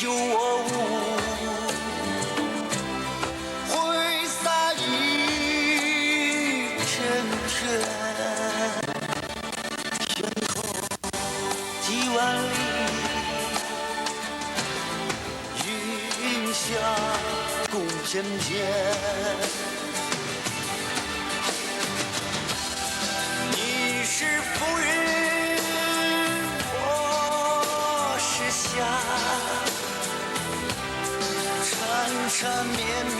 救我舞，挥洒一片天，天空几万里，云霞共片片。你是浮云，我是霞。 缠缠绵绵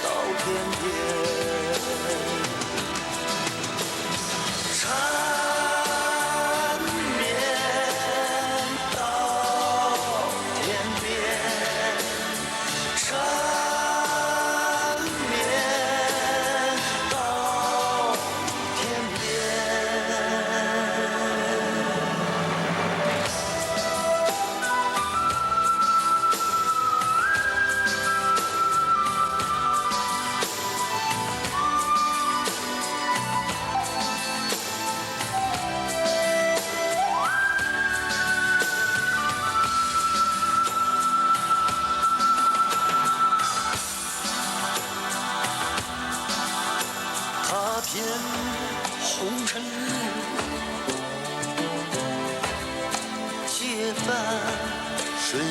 到天边，缠绵到天边，缠绵到天边。 踏遍红尘路，结伴水云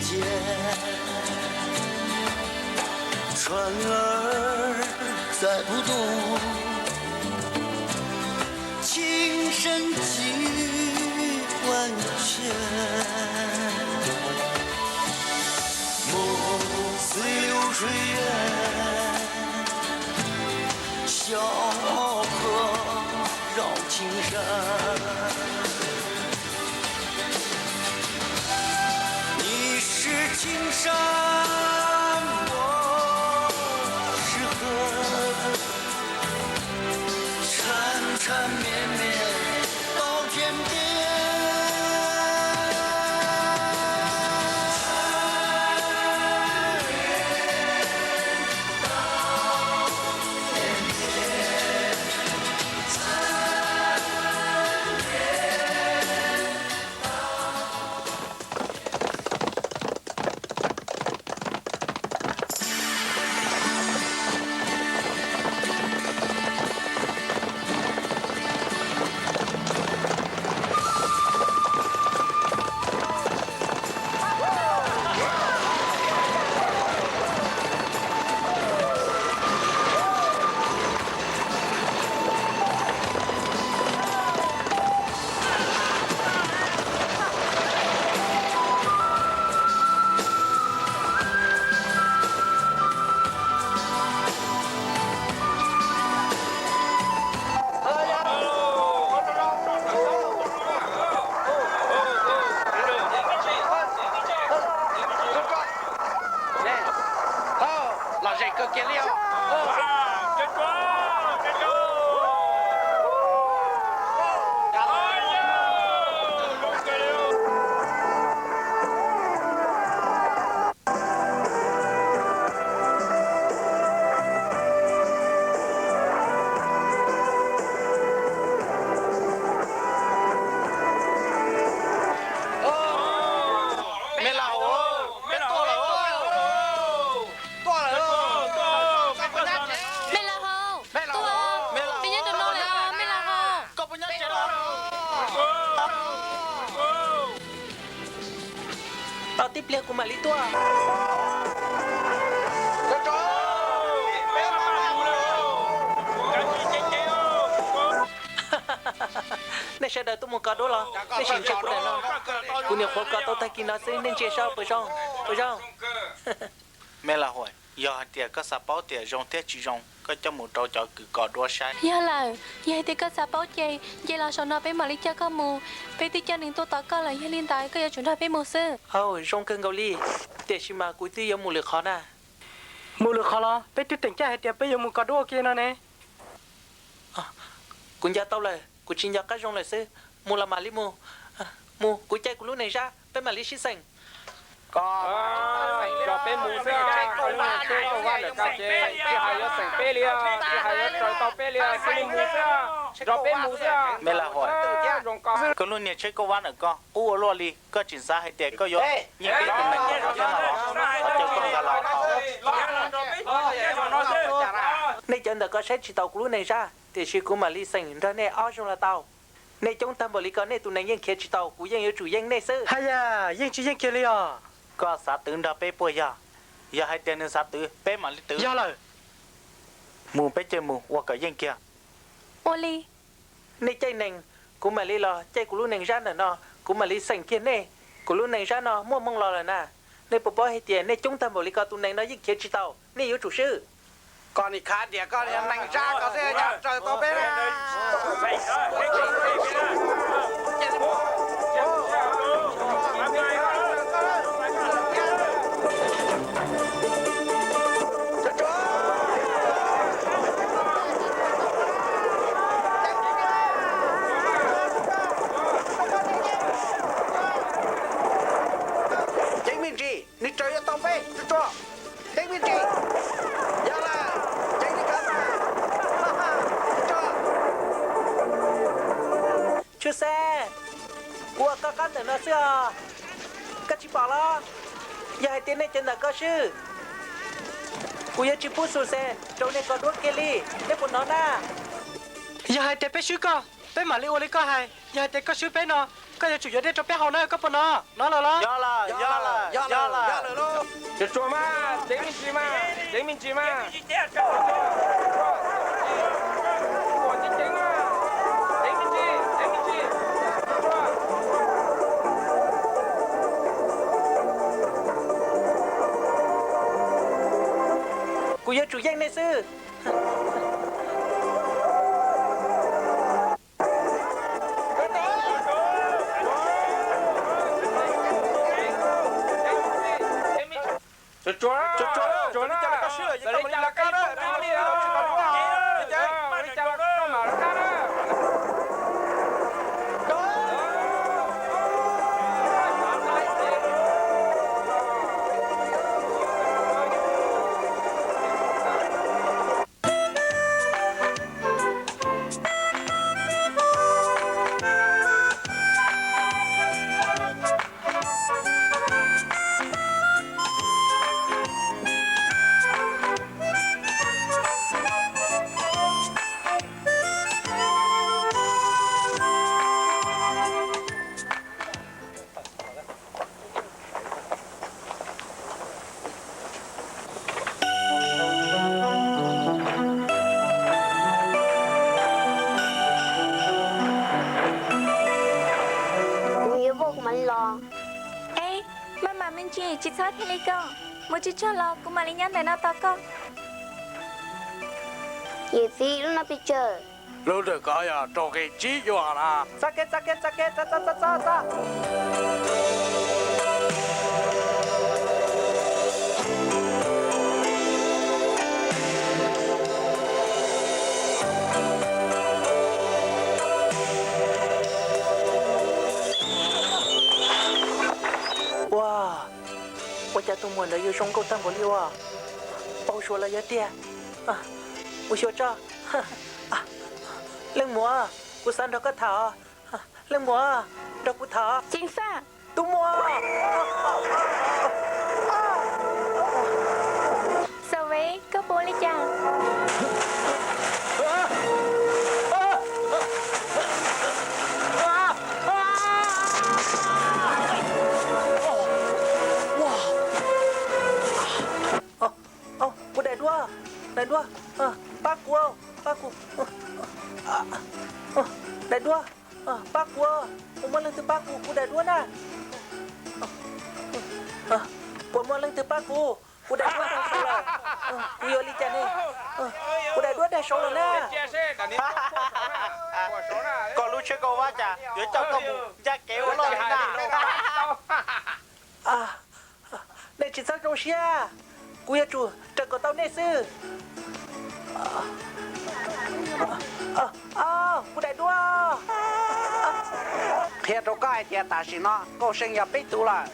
间。船儿载不动 情深几万千，梦似流水远，小河绕青山。你是青山，我是河。 缠缠绵绵到天边。Lom zem kawg kiag li os. Me laus, peb tuaj lawm. Tuaj lawm. Me laus hau, tuaj, peb nyob rau no lawm me laus hau. Koj puas nyob tsev los? Tos tib pliag kuv mam li tuaj. Nej sawv daws tuaj mus kos duab los? Nej sim ntsia kuv daim no, kuv nyuam qhuav kos tau tag kis no xwb, nej ntsia saib puas zoo, puas zoo? Me laus hau, yog hais tias koj xav paub tias zoo thiab tsis zoo, koj coj mus rau cov kws kos duab saib. Yog lawm, yog hais tias koj xav paub ces nce los saum no peb mam li coj koj mus. Peb twb coj neeg tuaj tos koj lawm, yog li ntawd koj yuav tsum nrog peb mus xwb. Aw, zoo kawg nkaus li, tiam sis mas kuv twb yuav mus lwm qhov na. Mus lwm qhov los? Peb twb teem caij hais tias peb yuav mus kos duab ua ke no ne. Kuv nco tau lawm, kuv tsis nco qab zoo lawm xwb. Mus los mam li mus. Mus, kuv caij kuv lub neeg zaj, peb mam li sib xeem. Koj, peb mus xwb, ua vaj Tsis hais yuav xeem peb li, tsis hais yuav raws tau peb li, cia li mus xwb, nrog peb mus xwb. Me Laj Huam, koj lub niag tsheb kauj vab ntawm koj qub ua luaj li, koj tsis xav hais tias koj yuav nyiag peb tus neeg los? Qhov caw koj nkag los tau. Nej cov ntawm ko saib tsis taus kuv lub neeg zaj, tiam sis kuv mam li xeem nrog nej ob zaug los tau. Nej coob tag npaum li ko nej tus neeg yeej khiav tsis tau, kuv yeej yuav tsum yeej nej xwb. Haj yam, yeej tsis yeej kiag li os. Koj xav twv nrog peb puas yog? Yog hais tias nws xav twv, peb mam li twv. Yog lawm. Mus peb caw mus ua kom yeej kiag. Ua li. Nej caij neeg, kuv mam li los caij kuv lub neeg zaj ntawm no, kuv mam li xeem kiag nej. Kuv lub neeg zaj no muaj hmoo los lawm na. Nej puas paub hais tias nej coob tag npaum li ko tus neeg no yeej khiav tsis tau, nej yuav tsum swb. Koj nim khav tias koj neeg zaj ko xwb yog raws tau peb na. Ceev me ntsis, nws tseem yuav tau peb, tsuag tsuag. Ceev me ntsis. Yog lawm, ceev li ko mas. Tshwj xeeb, kuv ua koj qab ntawm no xwb os. Koj tsis pom los? Yog hais tias nej cov ntawm ko swb, kuv yuav tsis pub xu xes rau nej kom duab kiag li. Nej puas hnov na? Yog hais tias peb swb koj, peb mam li ua li koj hais. Yog hais tias koj swb peb no, koj yuav tsum yuav dej rau peb haus na, koj puas hnov? Hnov lawm los? Yog lawm, yog lawm, yog lawm. Tsuag tsuag mas, ceev me ntsis mas, ceev me ntsis mas. Kuv yuav tsum yeej nej xwb. Kuv yuav vauj kuv mam li los. Eb, maj mam me ntsis, tsis txhob dhia li ko. Mus tsis tsaug los kuv mam li nyob ntawm no tos koj. Yawm txiv, lub no pes tsawg? Lub ntawm ko yog rau qe tsib yuam na. Txhob kev, txhob kev, txhob kev, txhob, txhob, txhob, txhob. Ua, ua cas tus muam ntawd yuav zoo nkauj tag npaum li ua? Paug suav los yog tiag. Mus xyuas tso. Leej muam, kuv xav nrog koj tham. Leej muam, nrog kuv tham. Ceev Faj. Tus muam. Xav Vev, koj puas ua li cas? Kuv daim duab, daim duab, pab kuv, pab kuv. Daim duab, pab kuv, puas muaj leej twg pab kuv, kuv daim duab na. Puas muaj leej twg pab kuv, kuv daim duab tag lawm. Kuv yuav li cas ne? Kuv daim duab tag saud lawm na. Koj lub tsheb kauj vab cas yuav coj koj mus ncaj kev ua luaj li na. Nej tsis txhob zoo siab, kuv yuav tsum raws kom tau nej xwb. Kuv daim duab. Qhia rau koj hais tias tam sim no Kauj See yog peb tug lawm.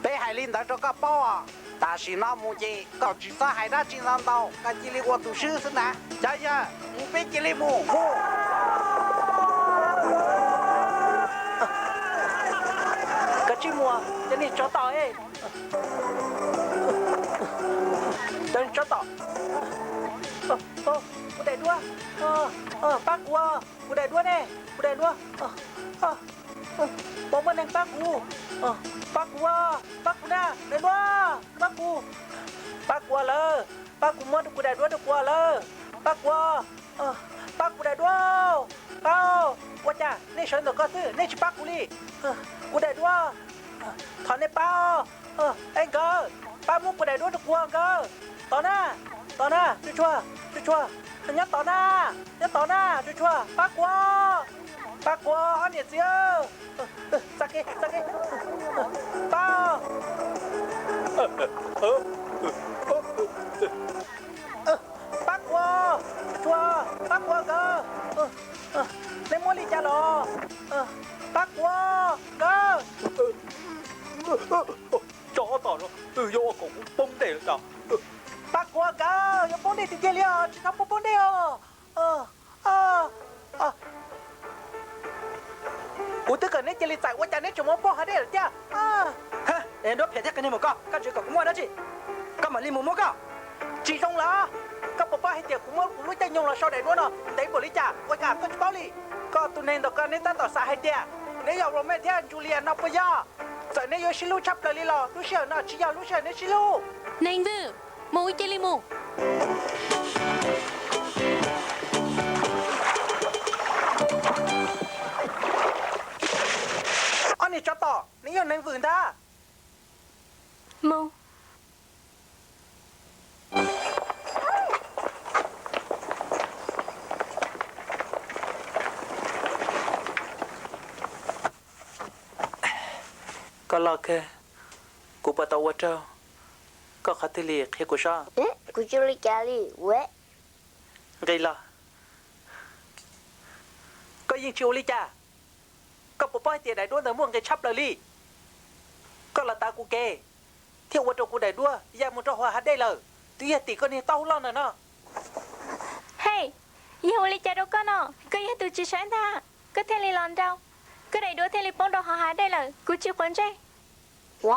Peb hais li ntawd rau koj paub os. Tam sim no mus ces koj tsis txhob hais dab tsi ntau ntau, koj cia li ua tus swb xwb ntag. Cov yawg, mus peb cia li mus. Koj tsis mus, cov niag tsov tom. Cov niag tsov tom. Kuv daim duab, pab kuv, kuv daim duab ne, kuv daim duab. Puas muaj neeg pab kuv? Pab kuv, pab kuv na, daim duab, pab kuv. Pab kuv lawm, pab kuv, muab kuv daim duab rau kuv lawm. Pab kuv, pab kuv daim duab, pab. Ua cas nej sawv ntawm ko xwb, nej tsis pab kuv li? Kuv daim duab, thov nej pab. Ej nkawd, pab muab kuv daim duab rau kuv nkawd. Tos na, tos na, tsuag tsuag, tsuag tsuag, nyob tos na, nyob tos na, tsuag tsuag, pab kuv, pab kuv ob niam txiv. Txav kev, txav kev, pab, pab kuv, tsuag tsuag, pab kuv nkawd. Nej muab li cas los? Pab kuv nkawd. Tso ob tom no, yuav ua kom kuv poob dej los cas? Pab kuv nkawd, yuav poob dej tiag tiag li os, tsis txhob poob poob dej os. Kuv twb kom neb cia li txais, ua cas neb tseem muab poob hav dej lawm thiab? Duab phiam thiab qia niag maum koj, koj tsis kom kuv muaj dab tsi, koj mam li mus muab koj. Tsis zoo lawm, koj puas paub hais tias kuv muab kuv lub caij nyoog los sau daim duab no ntev npaum li cas, ua cas koj tsis paub li? Koj tus neeg ntawm ko neb tab tom xav hais tias neb yog Romeo thiab Juliet no puas yog? Txawm neb yuav sib hlub tshaj plaws li los lub sij hawm no tsis yog lub sij hawm neb sib hlub. Neeg vwm, mus cia li mus. Ob niag tsov tom, neb yog neeg vwm ntag. Mus. Koj loj kawg, kuv puas tau ua raug koj qhov twg li qhia kuv saib. Kuv tsis ua li cas li. Nqis los. Koj yeej tsis ua li cas. Koj puas paub hais tias daim duab ntawd muaj nqis tshaj plaws li? Koj los tav kuv kev thiab ua rau kuv daim duab ya mus rau hauv hav dej lawm. Twb yog tim koj niag taub hau loj ntawm no. Hej, yog ua li cas rau koj no? Koj yog tus tsis saib ntag, koj thiaj li los nrau, koj daim duab thiaj li poob rau hauv hav dej lawm, kuv tsis quav ntsej. Koj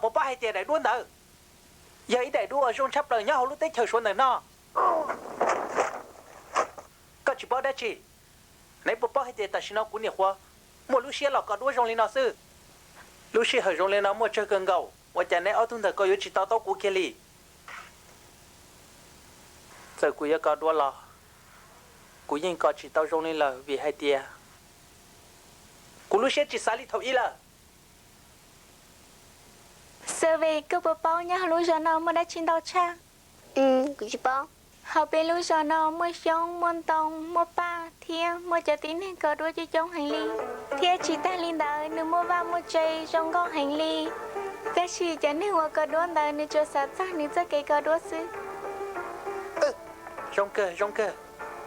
puas paub hais tias daim duab ntawd yog ib daim duab uas zoo tshaj plaws nyob hauv lub teb chaws Suav ntawm no? Koj tsis paub dab tsi. Neb puas paub hais tias tam sim no kuv niam qhuav muaj lub siab los kos duab zoo li no xwb? Lub sij hawm zoo li no muaj tsawg kawg nkaus, ua cas neb ob tug ntawm ko yuav tsis to taub kuv kiag li? Txawm kuv yuav kos duab los, kuv yeej kos tsis tau zoo li lawm vim hais tias kuv lub siab tsis xav li thaum ub lawm. Xav Ves, koj puas paub nyob hauv lub zos no muaj dab tsi ntau tshaj? Hauv peb lub zos no muaj xyoob, muaj ntoo, muaj paj, thiab muaj cov tib neeg kos duab coob coob heev li. Thiab tsis tag li ntawd, nws muaj vaj muaj tse zoo nkauj heev li. Tab sis cov neeg uas kos duab ntawd nws tsuas xav txog nws txoj kev kos duab xwb. Zoo kawg, zoo kawg.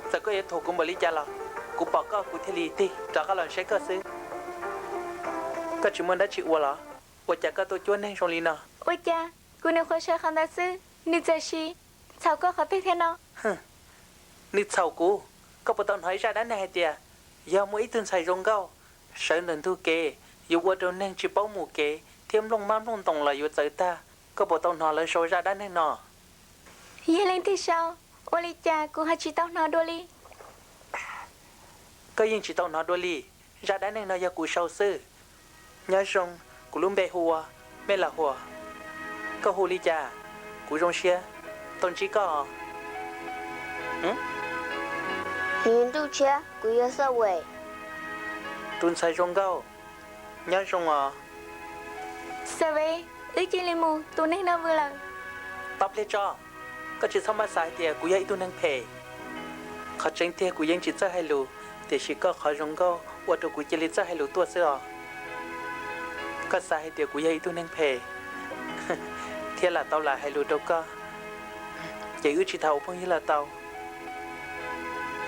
Txawm koj yuav thuam kuv npaum li cas los kuv pom koj kuv thiaj li tig rov qab los saib koj xwb. Koj tsis muaj dab tsi ua los? Ua cas koj tuaj cuab neeg zoo li no? Ua cas kuv nws qhuav sawv qhov ntawd xwb, nws txawm sim txhaum koj qhov twg thiab no? Nws txhaum kuv? Koj puas tau hnov ib zaj dab neeg hais tias yog muaj ib tug ntxhais zoo nkauj sawv ntawm ntug kev, yuav ua rau neeg tsis paub mus kev thiab nplooj mab nplooj ntoos los yuav txawv tag? Koj puas tau hnov lawv sau zaj dab neeg no? Yog leej twg sau? Ua li cas kuv ho tsis tau hnov dua li? Koj yeej tsis tau hnov dua li. Zaj dab neeg no yog kuv sau xwb. Nyob zoo, kuv lub npe hu ua Mej Las Huas. Koj hu li cas? Kuv zoo siab tau ntsib koj. Ntuj tshiab, kuv yog Xav Ves. Tus ntxhais zoo nkauj, nyob zoo os. Xav Ves, wb cia li mus, tus neeg no vwm lawm. Tau pliag tso, koj tsis txhob maj xav hais tias kuv yog ib tug neeg phem. Qhov tseeb tiag kuv yeej tsis txawj hais lus, tiam sis koj qhov zoo nkauj ua rau kuv cia li txawj hais lus tuaj xwb os. Koj xav hais tias kuv yog ib tug neeg phem thiab lam tau lam hais lus rau koj, ces wb tsis tau ua phooj ywg los tau.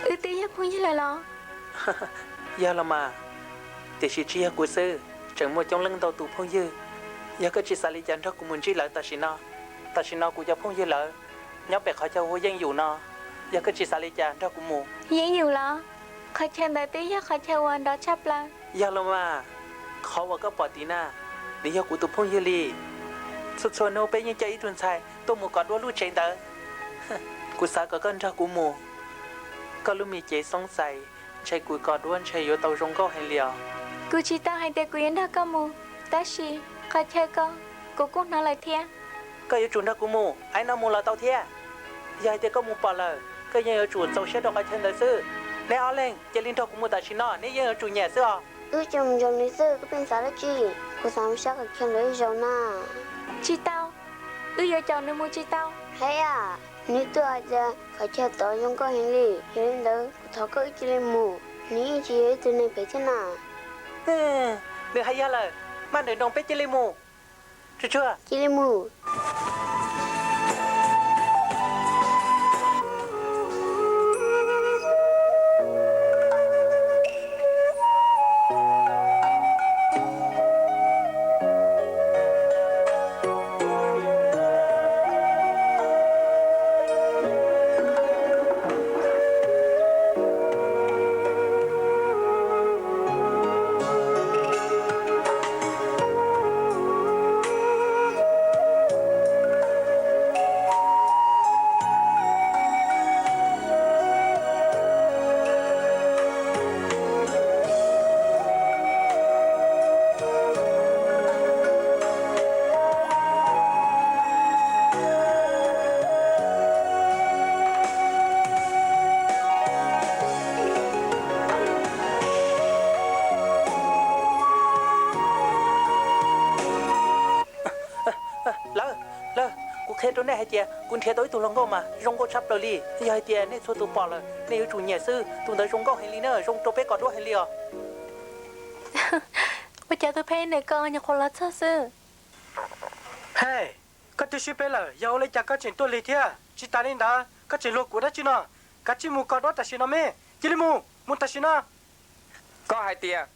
Wb twb yog phooj ywg lawm los? Yog los mas, tiam sis tsis yog kuv xwb, tseem muaj coob leej ntau tus phooj ywg Yog koj tsis xav li cas nrog kuv mus ntsib lawv tam sim no. Tam sim no kuv cov phooj ywg lawv nyob pem qhov chaw hu Yeej Yum no. Yog koj tsis xav li cas nrog kuv mus. Yeej Yum los? Qhov chaw ntawd twb yog qhov chaw uas nrov tshaj plaws. Yog los mas, qhov uas koj pom tid na, nws yog kuv tus phooj ywg li. Txhua txhua hnub peb yeej coj ib tug ntxhais tuaj mus kov duab lub tsev ntawd. Kuv xav kom koj nrog kuv mus. Koj lub me cev xoob xais, ntshe kuv kov duab ntshe yuav tau zoo nkauj heev li os. Kuv tsis tau hais tias kuv yuav nrog koj mus, tab sis qhov chaw ko kuv kuj hnov lawm thiab. Koj yuav tsum nrog kuv mus, aib no mus los tau thiab. Yog hais tias koj mus pom lawm, koj yeej yuav tsum txaus siab rau qhov chaw ntawd xwb. Neb ob leeg cia li nrog kuv mus tam sim no, neb yeej yuav tsum nyiam xwb os. Wb tsis mus nrog nws xwb, koj pheej xav dab tsi? Kuv xav mus saib qhov chaw ntawd ib zaug na. Tsis tau, wb yuav caum nws mus tsis tau. Hais tias nws twb hais tias qhov chaw tod zoo nkauj heev li, yog li ntawd kuv thov koj wb cia li mus, nws yeej tsis yog ib tug neeg phem thiab na. Nws hais yog lawm, maj nrawm nroos peb cia li mus. Tsuag tsuag cia li mus. Lawv, lawv, kuv qhia rau nej hais tias kuv nrhiav tau ib tug hluas nkauj mas zoo nkauj tshaj plaws li. Yog hais tias nej txhua tus pom lawm nej yuav tsum nyiam xwb, tus ntawd zoo nkauj heev li na, zoo rau peb kov duab heev li os. Ua cas tus pheb ntawm koj nyuam qhuav los txog xwb? Hej, koj twb swb peb lawm, yog ua li cas koj tseem tuaj lig thiab? Tsis tas li ntawd koj tseem luag kuv dab tsi no? Kav tsij mus kov duab tam sim no me, cia li mus, mus tam sim no. Koj hais tias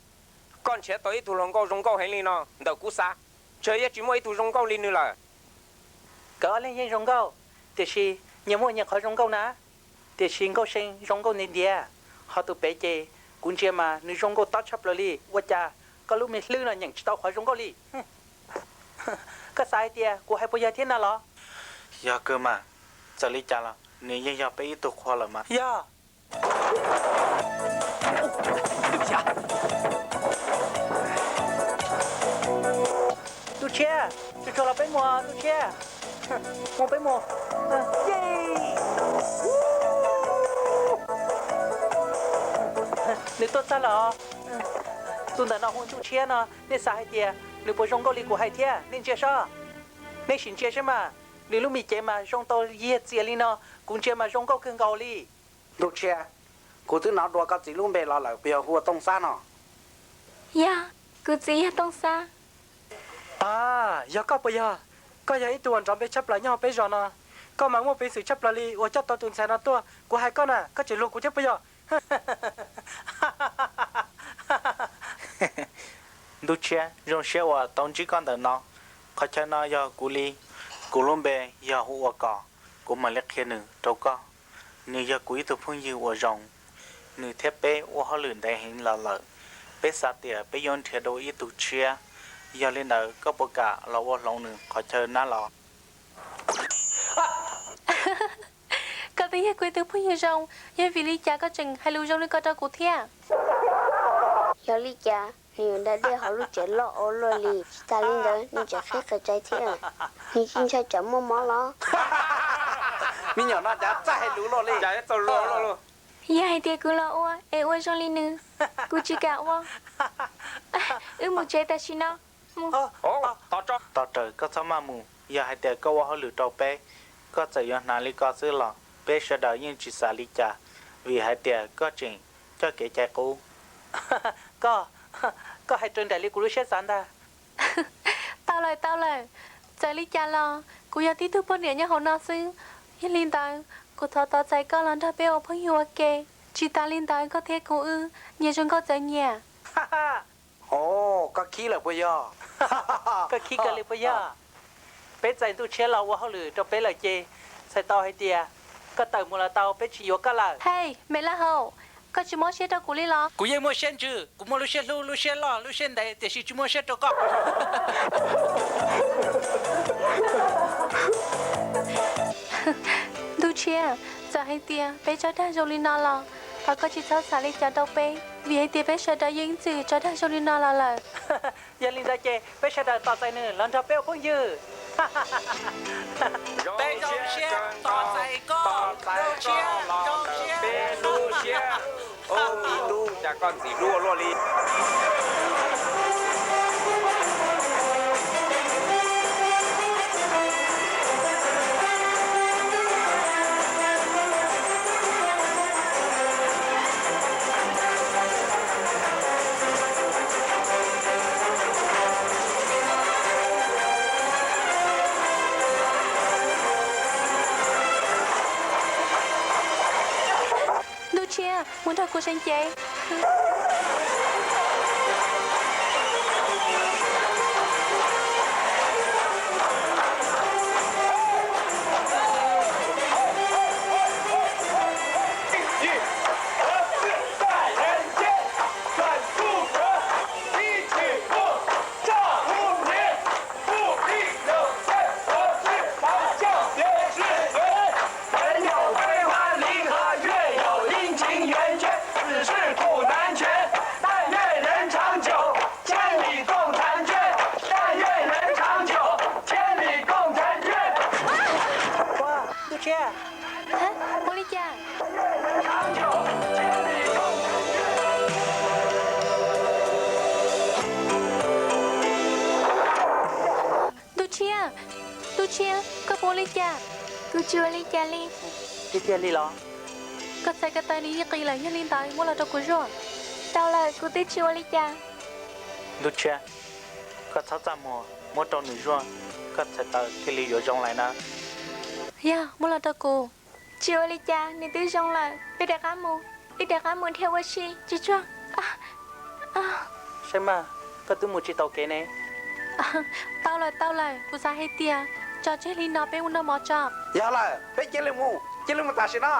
koj nrhiav tau ib tug hluas nkauj zoo nkauj heev li no, ntawm kuv xav ntshe yeej tsis muaj ib tug zoo nkauj li nws lawm. Nkawd ob leeg yeej zoo nkauj, tiam sis nyias muaj nyias qhov zoo nkauj na. Tiam sis Nkauj See zoo nkauj ntiav ntiav, ho tus pem ces kuv ntsia mas nws zoo nkauj tob tshaj plaws li. Ua cas koj lub me hlwb no nyeem tsis tau qhov zoo nkauj li? Koj xav hais tias kuv hais puas yog thiab na los? Yog kawg mas, txawm li cas los nws yeej yog peb ib tug qhua lawm mas. Yog. Ntuj Tshiab, tsuag tsuag los peb mus Ntuj Tshiab. Mus peb mus. Nws tuaj txog lawm os. Tus ntawm no hu Ntuj Tshiab no, nej xav hais tias nws puas zoo nkauj li kuv hais thiab? Nej ntsia sob. Nej sim ntsia saib mas, nws lub me cev mas zoo tau yiag txias li no, kuv ntsia mas zoo nkauj kawg nkaus li. Ntuj Tshiab, kuv twb hnov dua koj txiv lub npe los lawm, puas yog hu ua Tooj Xab no? Yog, kuv txiv yog Tooj Xab. Ab, yog koj puas yog? Koj yog ib tug uas nrov npe tshaj plaws nyob hauv peb zos no. Koj mas muaj peev xwm tshaj plaws li uas coj tau tus ntxhais no tuaj. Kuv hais koj na, koj tseem luag kuv thiab puas yog? Ntuj Tshiab, zoo siab uas tau ntsib koj ntawm no. Qhov chaw no yog kuv li. Kuv lub npe yog hu ua Kos, kuv mam li qhia nws rau koj. Nws yog kuv ib tug phooj ywg uas zoo, nws thiab peb ua hauj lwm ntev heev los lawm. Peb xav tias peb yuav nrhiav dua ib tug tshiab, yog li ntawd koj puas kam los ua hloov nws qhov chaw na los? Koj twb yog kuv ib tug phooj ywg zoo, yog vim li cas koj tseem hais lus zoo li ko rau kuv thiab? Yog li cas nws yuav da dej hauv lub tsev loj ua luaj li? Tsis tas li ntawd nws tseem qhib qhov rais thiab. Nws tsis ntshai tsam muaj mob los? Me nyuam no cas txawj hais lus luaj li. Yog hais tias kuv los ua es ua zoo li nws, kuv tsis kam ua. Wb mus tsev tam sim no. Tos rawm, koj txhob maj mus. Yog hais tias koj ua hauj lwm rau peb, koj txawm yuav hnav li ko xwb los peb sawv daws yeej tsis xav li cas, vim hais tias koj tseem coj kev cai qub. Koj, koj hais raws nraim li kuv lub siab xav ntag. Tau lawm, tau lawm. Txawm li cas los kuv yog tib tug poj niam nyob hauv no xwb. Yog li ntawd kuv thov tos txais koj los nrog peb ua phooj ywg ua ke. Tsis tas li ntawd koj thiab kuv wb nyias zoo nkauj txawv nyias. Os, koj khib lawm puas yog? Koj khib kawg li puas yog? Peb txais Ntuj Tshiab los ua hauj lwm rau peb lawm ces txhais tau hais tias koj tawm mus los tau, peb tsis yuav koj lawm. Hej, me laj hau, koj tsis muab siab rau kuv li los? Kuv yeej muaj siab ntsws, kuv muaj lub siab hlub, lub siab loj, lub siab ntev, tiam sis tsis muaj siab rau koj. Ntuj Tshiab, txawm hais tias peb tso dag zoo li no los thov koj tsis txhob xav li cas rau peb, vim hais tias peb sawv daws yeej ib txwm tso dag zoo li no los lawm. Yog li ntawd ces peb sawv daws tos txais nws los nrog peb ua phooj ywg. Peb zoo siab tos txais koj, Ntuj Tshiab, zoo siab. Ub, ib tug cas koj ntxim hlub ua luaj li. Ntuj Tshiab, mus nrog kuv sawv cev. Ntuj Tshiab, ua li cas? Ntuj Tshiab, Ntuj Tshiab, koj puas ua li cas? Kuv tsis ua li cas li. Tiag tiag li los? Koj txhais ko taw nws yeej qis lawm, yog li ntawd muab los rau kuv zuaj. Tau lawm, kuv twb tsis ua li cas. Ntuj Tshiab, koj txhob txaj muag, muab rau nws zuaj, koj txhais taw thiaj li yuav zoo lawm na. Yog, muab los rau kuv. Tsis ua li cas, nws twb zoo lawm, wb rov qab mus, wb rov qab mus dhia ua si, tsis tsuag. Saib mas, koj twb mus tsis taus kev ne. Tau lawm, tau lawm, kuv xav hais tias tso tseg li no peb mus noj mov tso. Yog lawm, peb cia li mus, cia li mus tam sim no.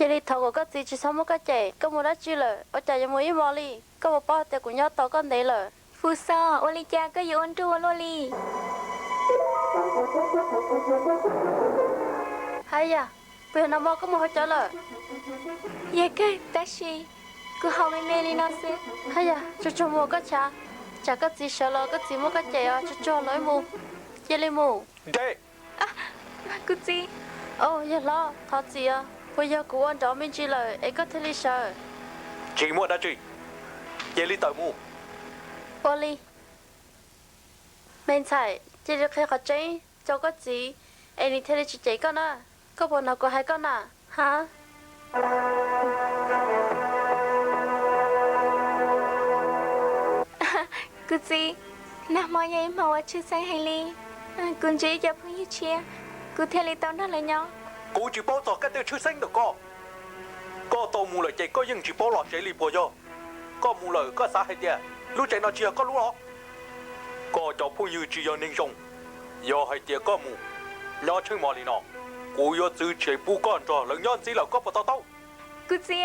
Cia li thov kom koj txiv tsis txhob muab koj cem, koj mus dab tsi lawm, ua cas yuav mus ib hmo li? Koj puas paub hais tias kuv nyob tos koj ntev lawm? Fuxo, ua li cas koj yuav ua nruj ua luaj li? Haj yam, puas yog nag hmo koj mus haus cawv lawm? Yog kawg, tab sis kuv haus me me li no xwb. Haj yam, tsuag tsuag mus koj chav, tsam koj txiv sawv los koj txiv muab koj cem os, tsuag tsuag los wb mus, cia li mus. Kuv txiv. Au, yawg hlob, thov txim os, puas yog kuv ua nrov me ntsis lawm es koj thiaj li sawv? Tsis muaj dab tsi, cia li tawm mus. Ua li. Me ntxhais, cia li qhia qhov tseeb rau koj txiv es nws thiaj li tsis cem koj na. Koj puas hnov kuv hais koj na? Ha? Kuv txiv, nag hmo yog ib hmo uas tshwj xeeb heev li. Kuv ntsib ib co phooj ywg tshiab, kuv thiaj li tau nrog lawv nyob. Kuv tsis paub txog koj tej tshwj xeeb ntawm koj. Koj tau mus lawm ces koj yeej tsis paub los tsev li puas yog? Koj mus lawm koj xav hais tias lub tsev no tsis yog koj lub los? Koj cov phooj ywg tsis yog neeg zoo. Yog hais tias koj mus nyob tsheej mos li no, kuv yuav txwv tsis pub koj nrog lawv nyob ntxiv lawm, koj puas to taub? Kuv txiv,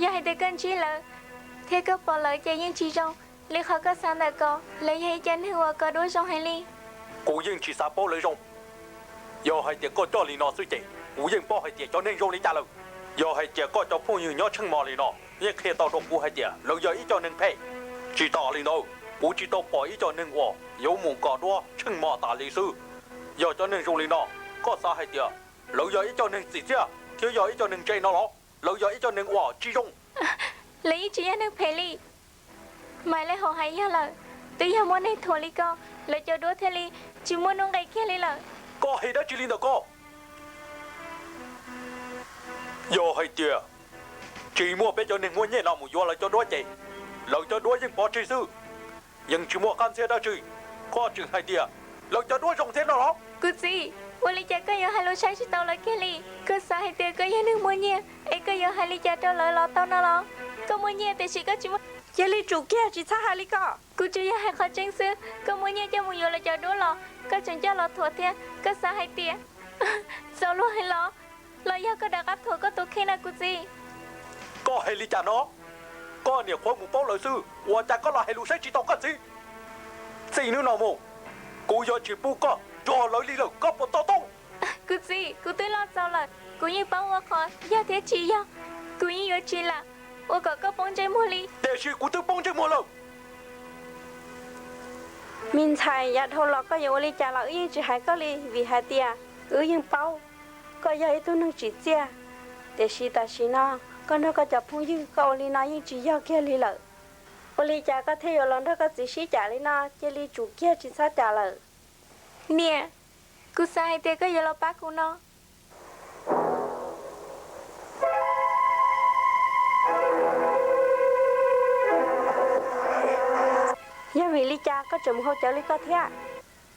yog hais tias koj ntsib lawv thiab koj pom lawv ces yeej tsis zoo li qhov koj xav ntawm ko. Lawv yog ib co neeg uas koj duab zoo heev li. Kuv yeej tsis xav paub lawv zoo. Yog hais tias koj coj li no xwb ces kuv yeej paub hais tias cov neeg zoo li cas lawm. Yog hais tias koj cov phooj ywg nyob tsheej mos li no yeej qhia tau rau kuv hais tias lawv yog ib co neeg phem. Tsis tas li ntawd, Kuv tsis tau pom ib co neeg uas yuav mus kom duab tsheej mos tas li xwb. Yog cov neeg zoo li no, koj xav hais tias lawv yog ib co neeg txim txiaj thiab yog ib co neeg ntse no los lawv yog ib co neeg uas tsis zoo? Lawv yeej tsis yog neeg phem li. Maiv Lej Haum hais yog lawm, twb yog muaj neeg thuam li ko, lawv cov duab thiaj li tsis muaj nuj nqis kiag li lawm. Koj hais dab tsi li ntawm koj? Yog hais tias tsis muaj peb cov neeg muaj nyiaj no mus yuav lawv cov duab ces lawv cov duab yeej pov tseg xwb. Yeej tsis muaj qab ntxhiab dab tsi. Koj tseem hais tias lawv cov duab zoo thiab no los? Kuv txiv, ua li cas koj yuav hais lus saib tsis taus lawv kiag li? Koj xav hais tias koj yog neeg muaj nyiaj es koj yuav hais li cas rau lawv los tau no los? Koj muaj nyiaj tiam sis koj tsis muaj... Cia li tsum kiag, tsis txhob hais li ko. Kuv tsuas yog hais qhov tseeb xwb. Koj muaj nyiaj coj mus yuav lawv cov duab los koj tseem coj los thuam thiab. Koj xav hais tias txaus luag heev los, los yog koj rov qab thuam koj tus kheej na kuv txiv? Koj hais li cas no? Koj niam qhuav mus paub lawm xwb, ua cas koj los hais lus saib tsis taus koj txiv? Txij hnub no mus, kuv yuav tsis pub koj nrog lawv li lawm, koj puas to taub? Kuv txiv, kuv twb loj txaus lawm, kuv yeej paub ua qhov yog thiab tsis yog. Kuv yeej yuav tsis lam ua kom koj poob ntsej muag li. Tiam sis kuv twb poob ntsej muag lawm. Me ntxhais, yav dhau los koj yuav ua li cas los wb yeej tsis hais koj li, vim hais tias wb yeej paub koj yog ib tug neeg tsim txiaj. Tiam sis tam sim no koj nrog koj cov phooj ywg koj ua li no yeej tsis yog kiag li lawm. Ua li cas koj thiaj yuav los nrog koj txiv sib cam li no? Cia li tsum kiag, tsis txhob cam lawm. Niam, kuv xav hais tias koj yuav los pab kuv no. Yog vim li cas koj tseem mus haus cawv li koj thiab?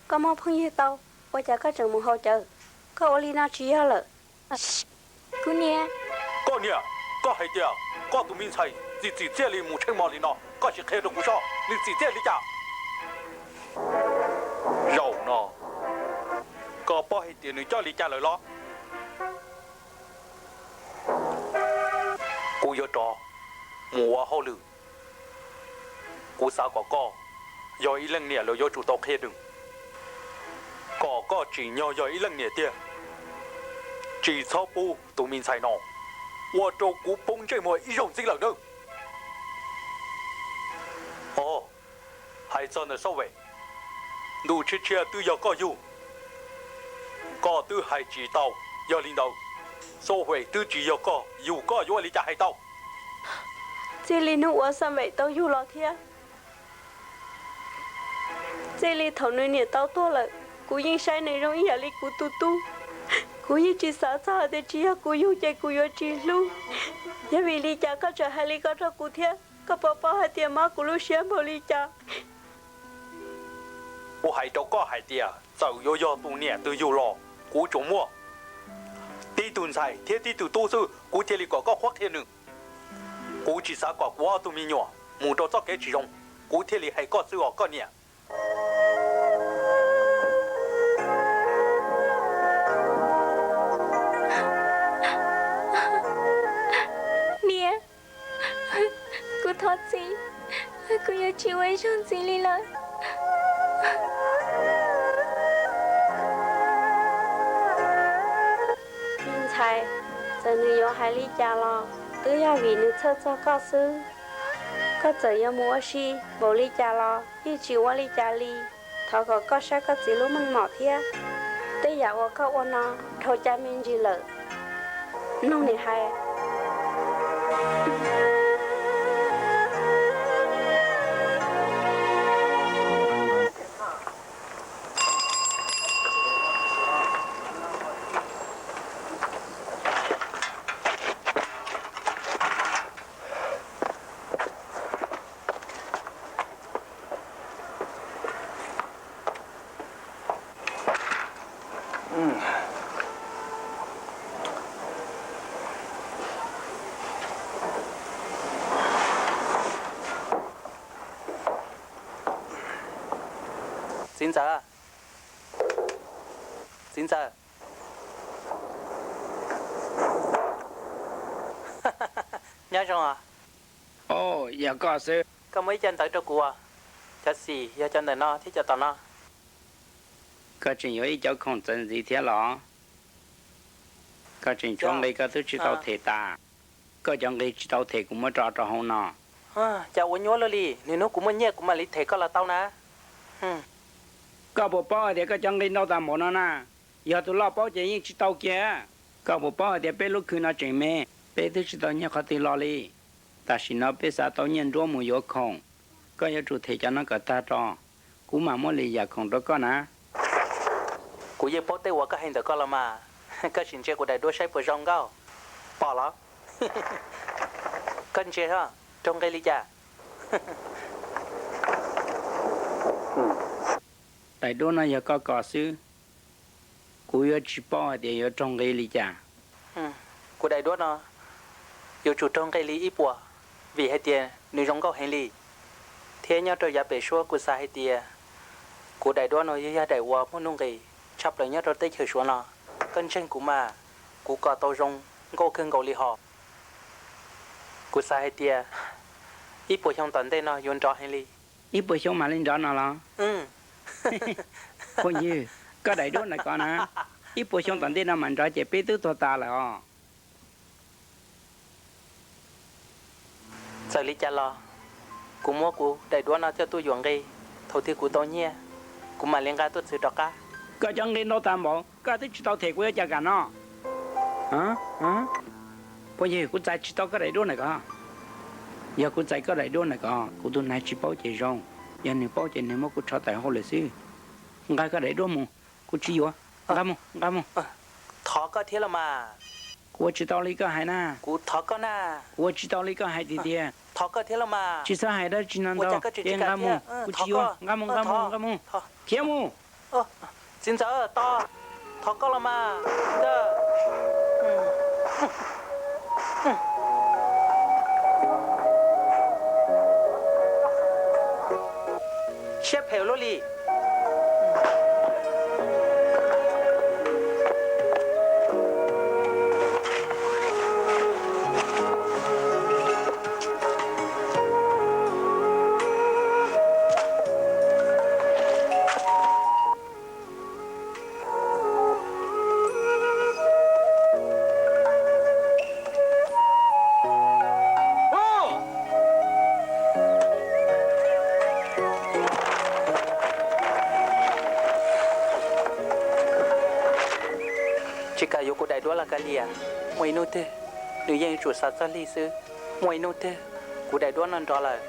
Koj muaj phooj ywg tau, ua cas koj tseem mus haus cawv? Koj ua li no tsis yog lawm. Kuv niam. Koj niam, koj hais tias koj tus me ntxhais tsis tsim txiaj li mus tsheej mos li no, koj sim qhia rau kuv saib nws tsim txiaj li cas. Zaum no, koj paub hais tias nws coj li cas lawm los? Kuv yuav rov mus ua hauj lwm. Kuv xav kom koj yog ib leej niam los yuav tsum tau qhia nws, kom koj tsim nyog yog ib leej niam tiag, tsis txhob pub tus me ntxhais no ua rau kuv poob ntsej muag ib zaug ntxiv lawm nawb. Os, hais txog ntawm Xauj Vem, ntuj tshiab tshiab twb yog koj yug, koj twb hais tsis tau. Yog li ntawd, Xauj Vem twb tsis yog koj yug, koj yuav ua li cas hais tau? Txij li hnub uas Xauj Vem tau yug los thiab txij li thaum nws niam tau tuag lawm, kuv yeej saib nws zoo ib yam li kuv tus tub. Kuv yeej tsis xav txog hais tias tsis yog kuv yug ces kuv yuav tsis hlub. Yog vim li cas koj tseem hais li ko rau kuv thiab? Koj puas paub hais tias mob kuv lub siab npaum li cas? Kuv hais rau koj hais tias txawm yuav yog tus niam twg yug los kuv tsuas muaj tib tug ntxhais thiab tib tug tub xwb, kuv thiaj li kom koj qhuab qhia nws. Kuv tsis xav kom kuv ob tug me nyuam mus rau txoj kev tsis zoo, kuv thiaj li hais koj xwb os koj niam. Niam, kuv thov txim, kuv yuav tsis ua ib zaug ntxiv li lawm. Me ntxhais, txawm nws yuav hais li cas los twb yog vim nws txhawj txog koj xwb. Koj txawm yuav mus ua si npaum li cas los yeej tsis ua li cas li. Thov kom koj saib koj txiv lub meej mom thiab, tej yam uas koj ua no dhau cai me ntsis lawm. Mloog niam hais. Txiv ntxawm, txiv ntxawm, nyob zoo os. Yog koj xwb. Koj muab ib co ntawv rau kuv as. Cov xim yog cov ntawm no thiab cov tom no. Koj tseem yuav ib cov khoom txawv ntxiv thiab los? Koj tseem tshuav nqi koj twb tsis tau them tas. Koj cov nqi tsis tau them kuv muab tso rau hauv no. Cas ua nyuaj luaj li, nws hnub kuv muaj nyiaj kuv mam li them koj los tau na. Koj puas paub hais tias koj cov nqi ntau tas npaum no na? Yog tus loj paub ces yeej tsis tau kiag. Koj puas paub hais tias peb lub khw no tseem me, peb twb tsis tau nyiag qhov twg los li. Tam sim no peb xav tau nyiaj nruab mus yuav khoom, koj yuav tsum them cov no kom tag tso, kuv mam muab li yam khoom rau koj na. Kuv yeej paub tej uas koj hais ntawm koj los mas, koj sim ntsia kuv daim duab saib puas zoo nkauj. Pom los? Koj ntsia, raug nqi li cas? Daim duab no yog koj kos xwb, kuv yuav tsis paub hais tias yuav raug nqi li cas. Kuv daim duab no yuav tsum raug nqi li ib puas, vim hais tias nws zoo nkauj heev li. Thiab nyob rau yav pem suab kuv xav hais tias kuv daim duab no yog, yog daim uas muaj nuj nqis tshaj plaws nyob rau teb chaws Suav no. Koj ntseeg kuv mas, kuv kos tau zoo nkauj kawg nkaus li hos. Kuv xav hais tias ib puas xyoo tom ntej no yuav nrov heev li. Ib puas xyoo mam li nrov no los? Phooj ywg, koj daim duab ntawm ko na, ib puas xyoo tom ntej no mam nrov ces peb twb tuag tas lawm os. Txawm li cas los kuv muab kuv daim duab no coj tuaj yuam nqi, thaum twg kuv tau nyiaj, kuv mam li nqa tuaj txhwv rov qab. Koj cov nqi ntau tas npaum, koj twb tsis tau them kuv yuav cas kam no. Phooj ywg, kuv txais tsis tau koj daim duab ntawm ko. Yog kuv txais koj daim duab ntawm ko, kuv tus nais tsis paub ces zoo, yog nws paub ces nws muab kuv rho tawm hauj lwm xwb. Nqa koj daim duab mus, kuv tsis yuav, nqa mus, nqa mus. Thov koj thiab los mas. Kuv ua tsis tau li koj hais na. Kuv thov koj na. Kuv ua tsis tau li koj hais tiag tiag. Thov koj thiab los mas. Tsis txhob hais dab tsi no ntau, nqa mus, kuv tsis yuav, nqa mus, nqa mus, nqa mus. Khiav mus. Txiv ntxawm, tos, thov koj los mas. Siab phem luaj li. Tsis kam yuav kuv daim duab los kav liam, muaj ib hnub twg nws yeej yuav tsum xav txog Lig xwb. Muaj ib hnub twg kuv daim duab no nrov lawm,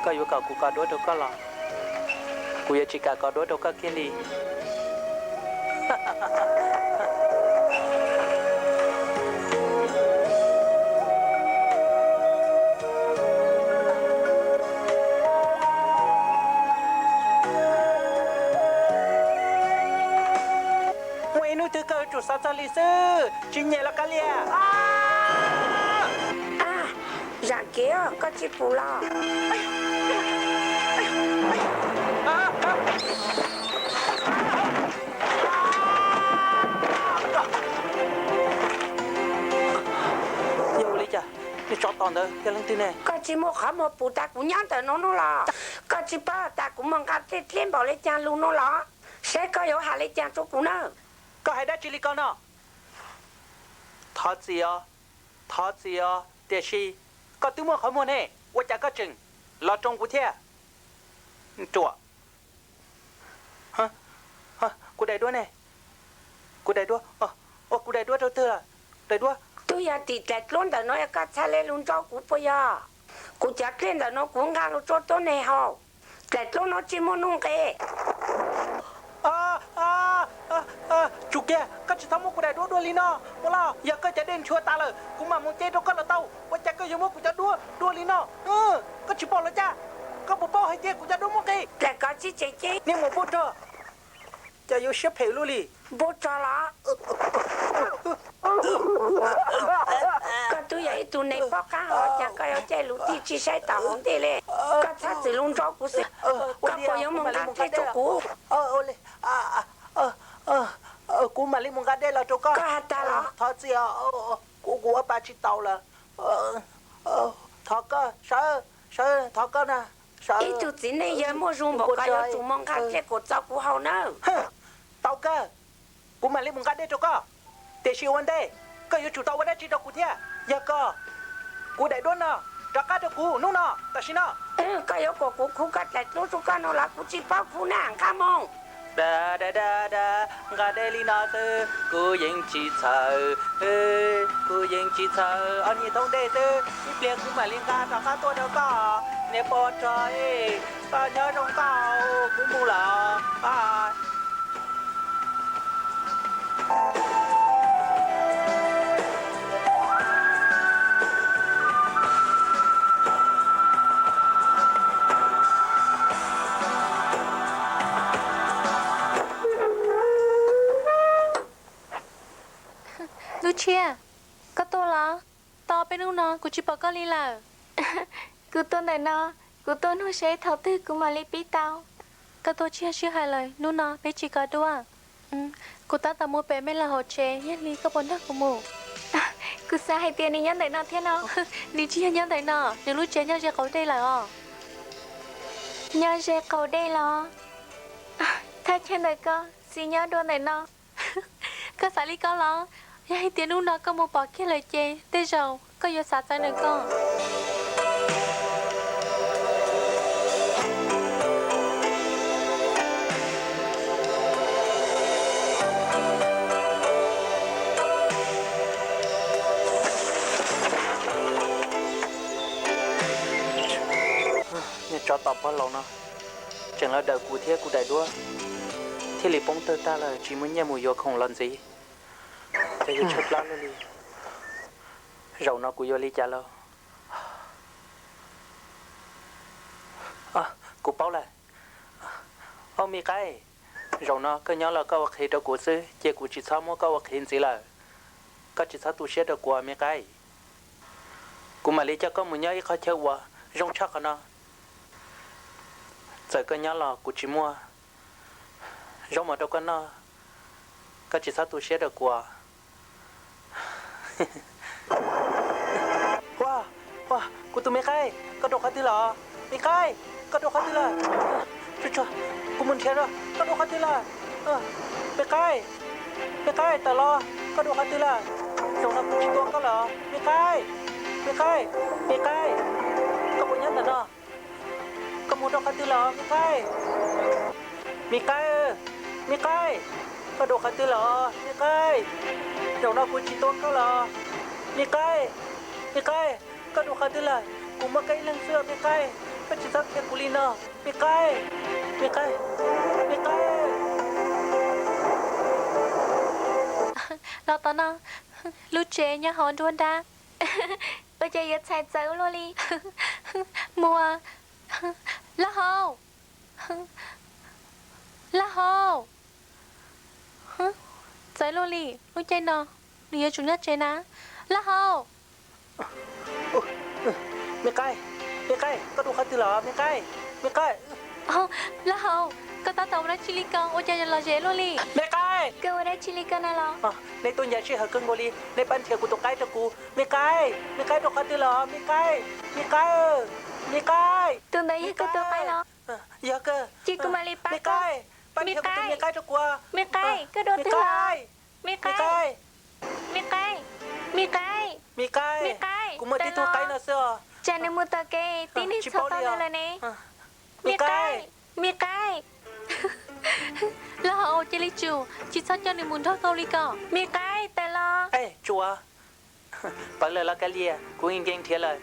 koj yuav kom kuv kos duab rau koj los? Kuv yuav tsis kam kos duab rau koj kiag li. Muaj ib hnub twg koj yuav tsum xav txog Lig xwb, tsis nyem los kav liam. Zam kev, koj tsis pum los? Yog ua li cas, nej tsov tom ntawd yog leej twg ne? Koj tsis muaj qhov muag pum tas kuv nyob ntawm no no los? Koj tsis paub tas kuv mus nqa dej dleb npaum li cas lug no los? Saib koj yuav hais li cas rau kuv na. Koj hais dab tsi li ko no? Thov txim os, thov txim os, tiam sis koj twb muaj qhov muag ne, ua cas koj tseem los roos kuv thiab? Ruam. Kuv daim duab ne? Kuv daim duab, kuv daim duab rau twg lawm? Daim duab. Twb yog tim dlaim dluab ntawm no koj txhaj le lug nrau kuv puas yog? Kuv cov dlej ntawm no kuv nqa lug rau tuab neeg haus. Dlaim dluab no tsis muaj nuj nqis. Tsum kiag, koj tsis txhob muab kuv daim duab dua li no, ua los yog koj cov dej nchuav tas lawm kuv mam mus ce rau koj los tau. Ua cas koj yuav muab kuv cov duab dua li no? Koj tsis pom los cas? Koj puas paub hais tias kuv cov duab muaj nqis? Dlaim ko tsis tseem ceeb. Niag muam npua rog, cas yuav siab phem luaj li. Npua rog los? Koj twb yog ib tug neeg paub qab hau, cas koj yuav caij lus tij tsis saib tom hauv ntej li. Koj txhob txwm lug nrau kuv xwb. Koj puas yuav mus nqa dej rau kuv? Kuv mam li mus nqa dej los rau koj. Koj has tas los? Thov txim, kuv, kuv ua pa tsis taus lawm. Thov koj, sawv, sawv, thov koj na. Ib tug txiv neej yawg muaj zug npaum ko yuav tsum mus nqa dej kom txaus kuv haus nawb. Tau kawg, kuv mam li mus nqa dej rau koj. Tiam sis ua ntej, koj yuav tsum tau ua dab tsi rau kuv thiab. Yog koj, kuv daim duab no Rov qab rau kuv hnub no tam sim no. Koj yuav kom kuv khub koj dlaim dlub rau koj no los kuv tsis paub khub na, nqa mus. Da da da da, nqa dej li no xwb kuv yeej tsis txhawj, kuv yeej tsis txhawj, ob nyuag thoob dej xwb, ib pliag kuv mam li nqa rov qab tuaj rau koj. Niam pog rog, koj nyob zoo koj, kuv mus lawm. Lub Tshiab, koj tuaj los? Tau peb hnub no kuv tsis pom koj li lawm. Kuv tuaj ntawm no, kuv tuaj nug seb thaum twg kuv mam li pib tau. Koj tuaj tsis yog sij hawm lawm, hnub no peb tsis kov dua. Kuv tab tom mus pem Mej Laug hauv tsev, yog li koj puas nrog kuv mus? Kuv xav hais tias nws nyob ntawm no thiab no. Nws tsis yog nyob ntawm no, nws lub tsev nyob ze qaum dej lawm os. Nyob ze qaum dej los? Thaj chaw ntawm koj, txiv nyob dua ntawm no. Koj xav li ko los? Yog hais tias hnub no koj mus pom kiag lawm ces tej zaum koj yuav xav txawv ntawm koj. Niag tsov tom pog laus no tseem los dawm kuv thiab kuv daim duab, thiaj li poob tawg tag lawm tsis muaj nyiaj mus yuav khoom los ntxiv. Cas yuav tshaib plab luaj li. Zaum no kuv yuav li cas lauj? Kuv paub lawm. Au me qaib, zaum no koj nyob los koj ua qhev rau kuv xwb, cia kuv tsis txhob muab koj ua qhev ntxiv lawm. Koj tsis txhob tu siab rau kuv me qaib. Kuv mam li coj koj mus nyob ib qhov chaw uas zoo tshaj qhov no. Txawm koj nyob los kuv tsis muaj zaub mov rau koj noj, koj tsis txhob tu siab rau kuv. Ua, ua, kuv tus me qaib, koj rau qhov twg lawm? Me qaib, koj rau qhov twg lawm? Tsuag tsuag, kuv mus nrhiav, koj rau qhov twg lawm? Me qaib, me qaib, tawm los, koj rau qhov twg lawm? Zaum no kuv tsis tua koj lawm, me qaib, me qaib, me qaib, koj puas nyob ntawm no? Koj mus rau qhov twg lawm me qaib? Me qaib, me qaib, koj rau qhov twg lawm me qaib? Zaum no kuv tsis tua koj lawm. Me qaib, me qaib, koj rau qhov twg lawm? Kuv muaj koj ib leeg xwb me qaib, koj tsis txhob khiav kuv li no. Me qaib, me qaib, me qaib. Los tom no, lub tsev nyob hauv nruab nrab. Ua cas yuav txhais txawv luaj li? Muaj, Laj Hau, Laj Hau, txawv luaj li, lub caij no nws yuav tsum nyob tsev na. Laj Hau. Me qaib, me qaib, koj rau qhov twg lawm me qaib? Me qaib. Laj Hau, koj tab tom ua dab tsi li ko ua cas los zem luaj li? Me qaib, koj ua dab tsi li ko na los? Nej tuaj ncaim sij hawm kawg nkaus li, nej pab nrhiav kuv tus qaib rau kuv me qaib. Me qaib rau qhov twg lawm me qaib? Me qaib, me qaib. Tus ntawd yog koj tus qaib los? Yog kawg. Cia kuv mam li pab koj. Me qaib, pab nrhiav kuv tus me qaib rau kuv. Me qaib, koj rau qhov twg lawm? Me qaib, me qaib, me qaib, me qaib, kuv muaj tib tug qaib no xwb os. Tsam nws mus tom kev tib neeg txhom tau nws lawm ne. Me qaib, me qaib. Laj Hau, cia li tsum, tsis txhob coj nws mus nrog koj li ko. Me qaib, tawm los. Tsum, pawv lawm los kav liam, kuv nkees nrhiav lawm.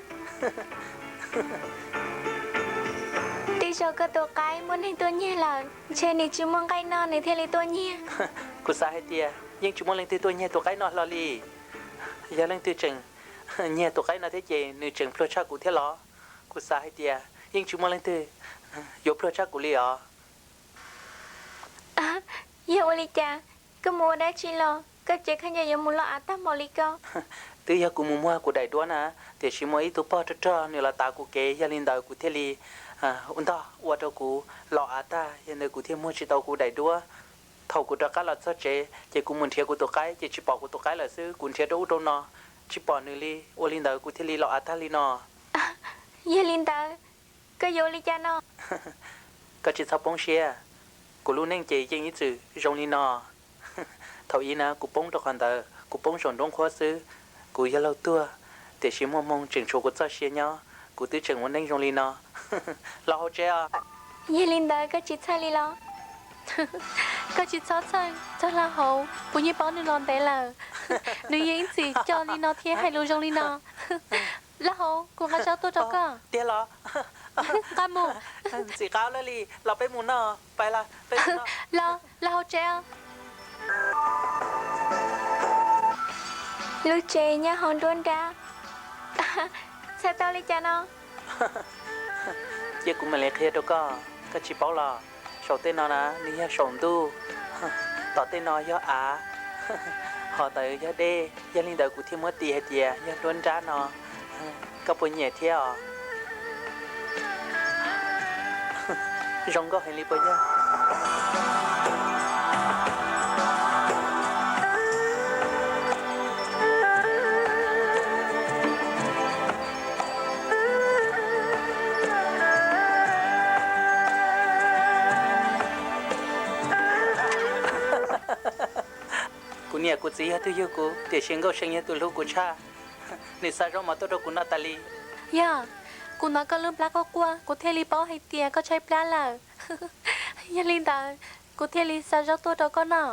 Tej zaum koj tus qaib muaj neeg tuaj nyiag lawm, ntshe nws tsis muaj nqaij noj nws thiaj li tuaj nyiag. Kuv xav hais tias yeej tsis muaj leej twg tuaj nyiag tus qaib no hlo li. Yog leej twg tseem nyiag tus qaib no thiab ces nws tseem pluag tshaj kuv thiab los? Kuv xav hais tias yeej tsis muaj leej twg yuav pluag tshaj kuv li os. Yog ua li cas, koj mus ua dab tsi los koj cev khaub ncaws yuav mus loj av tag npaum li ko? Twb yog kuv mus muag kuv daim duab na, tiam sis muaj ib tug pog rog rog nws los tav kuv kev, yog li ntawd kuv thiaj li ntog ua rau kuv loj av tag, yog ntawd kuv thiaj muag tsis tau kuv daim duab. Thaum kuv rov qab los txog tsev ces kuv mus nrhiav kuv tus qaib ces tsis pom kuv tus qaib lawm xwb, kuv nrhiav rau ub rau no tsis pom nws li, ua li ntawd kuv thiaj li loj av tag li no. Yog li ntawd, koj yuav ua li cas no? Koj tsis txhob poob siab, kuv lub neej ces yeej ib txwm zoo li no. Thaum ub na kuv poob rau qhov ntawd, kuv poob saum nruab nqhuab xwb, kuv yog laug tuag, tiam sis muaj hmoo tseem tshuav kuv txoj sia nyob, Kuv twb tseem ua neej zoo li no. Los hauv tsev os. Yog li ntawd koj tsis txhawj li los? Koj tsis txhob txhawj, txog Lauj Hauv kuv yeej paub nws los ntev lawm. Nws yeej ib txwm coj li no thiab hais lus zoo li no. Lauj Hauv, kuv nqa zaub tuaj rau koj. Tiag los? Nqa mus. Ntxim qab lawm li, los peb mus noj, peb mus noj. Los, los hauv tsev. Lub tsev nyob hauv nruab nrab. Txhais tau li cas no? Cia kuv mam li qhia rau koj, koj tsis paub los? Saum tej no na nws yog saum ntuj, tom tej no yog av, ho ntawd yog dej. Yog li ntawd kuv thiaj muab tis hais tias yog nruab nrab no. Koj puas nyiam thiab os? Zoo nkauj heev li puas yog? Kuv niam kuv txiv yog tus yug kuv, tiam sis Nkauj See yog tus hlub kuv tshaj. Nws xa zaub mov tuaj rau kuv noj tas li. Yog, kuv hnov koj lub plab quaj quaj kuv thiaj li paub hais tias koj tshaib plab lawm. Yog li ntawd, kuv thiaj li xa zaub tuaj rau koj noj.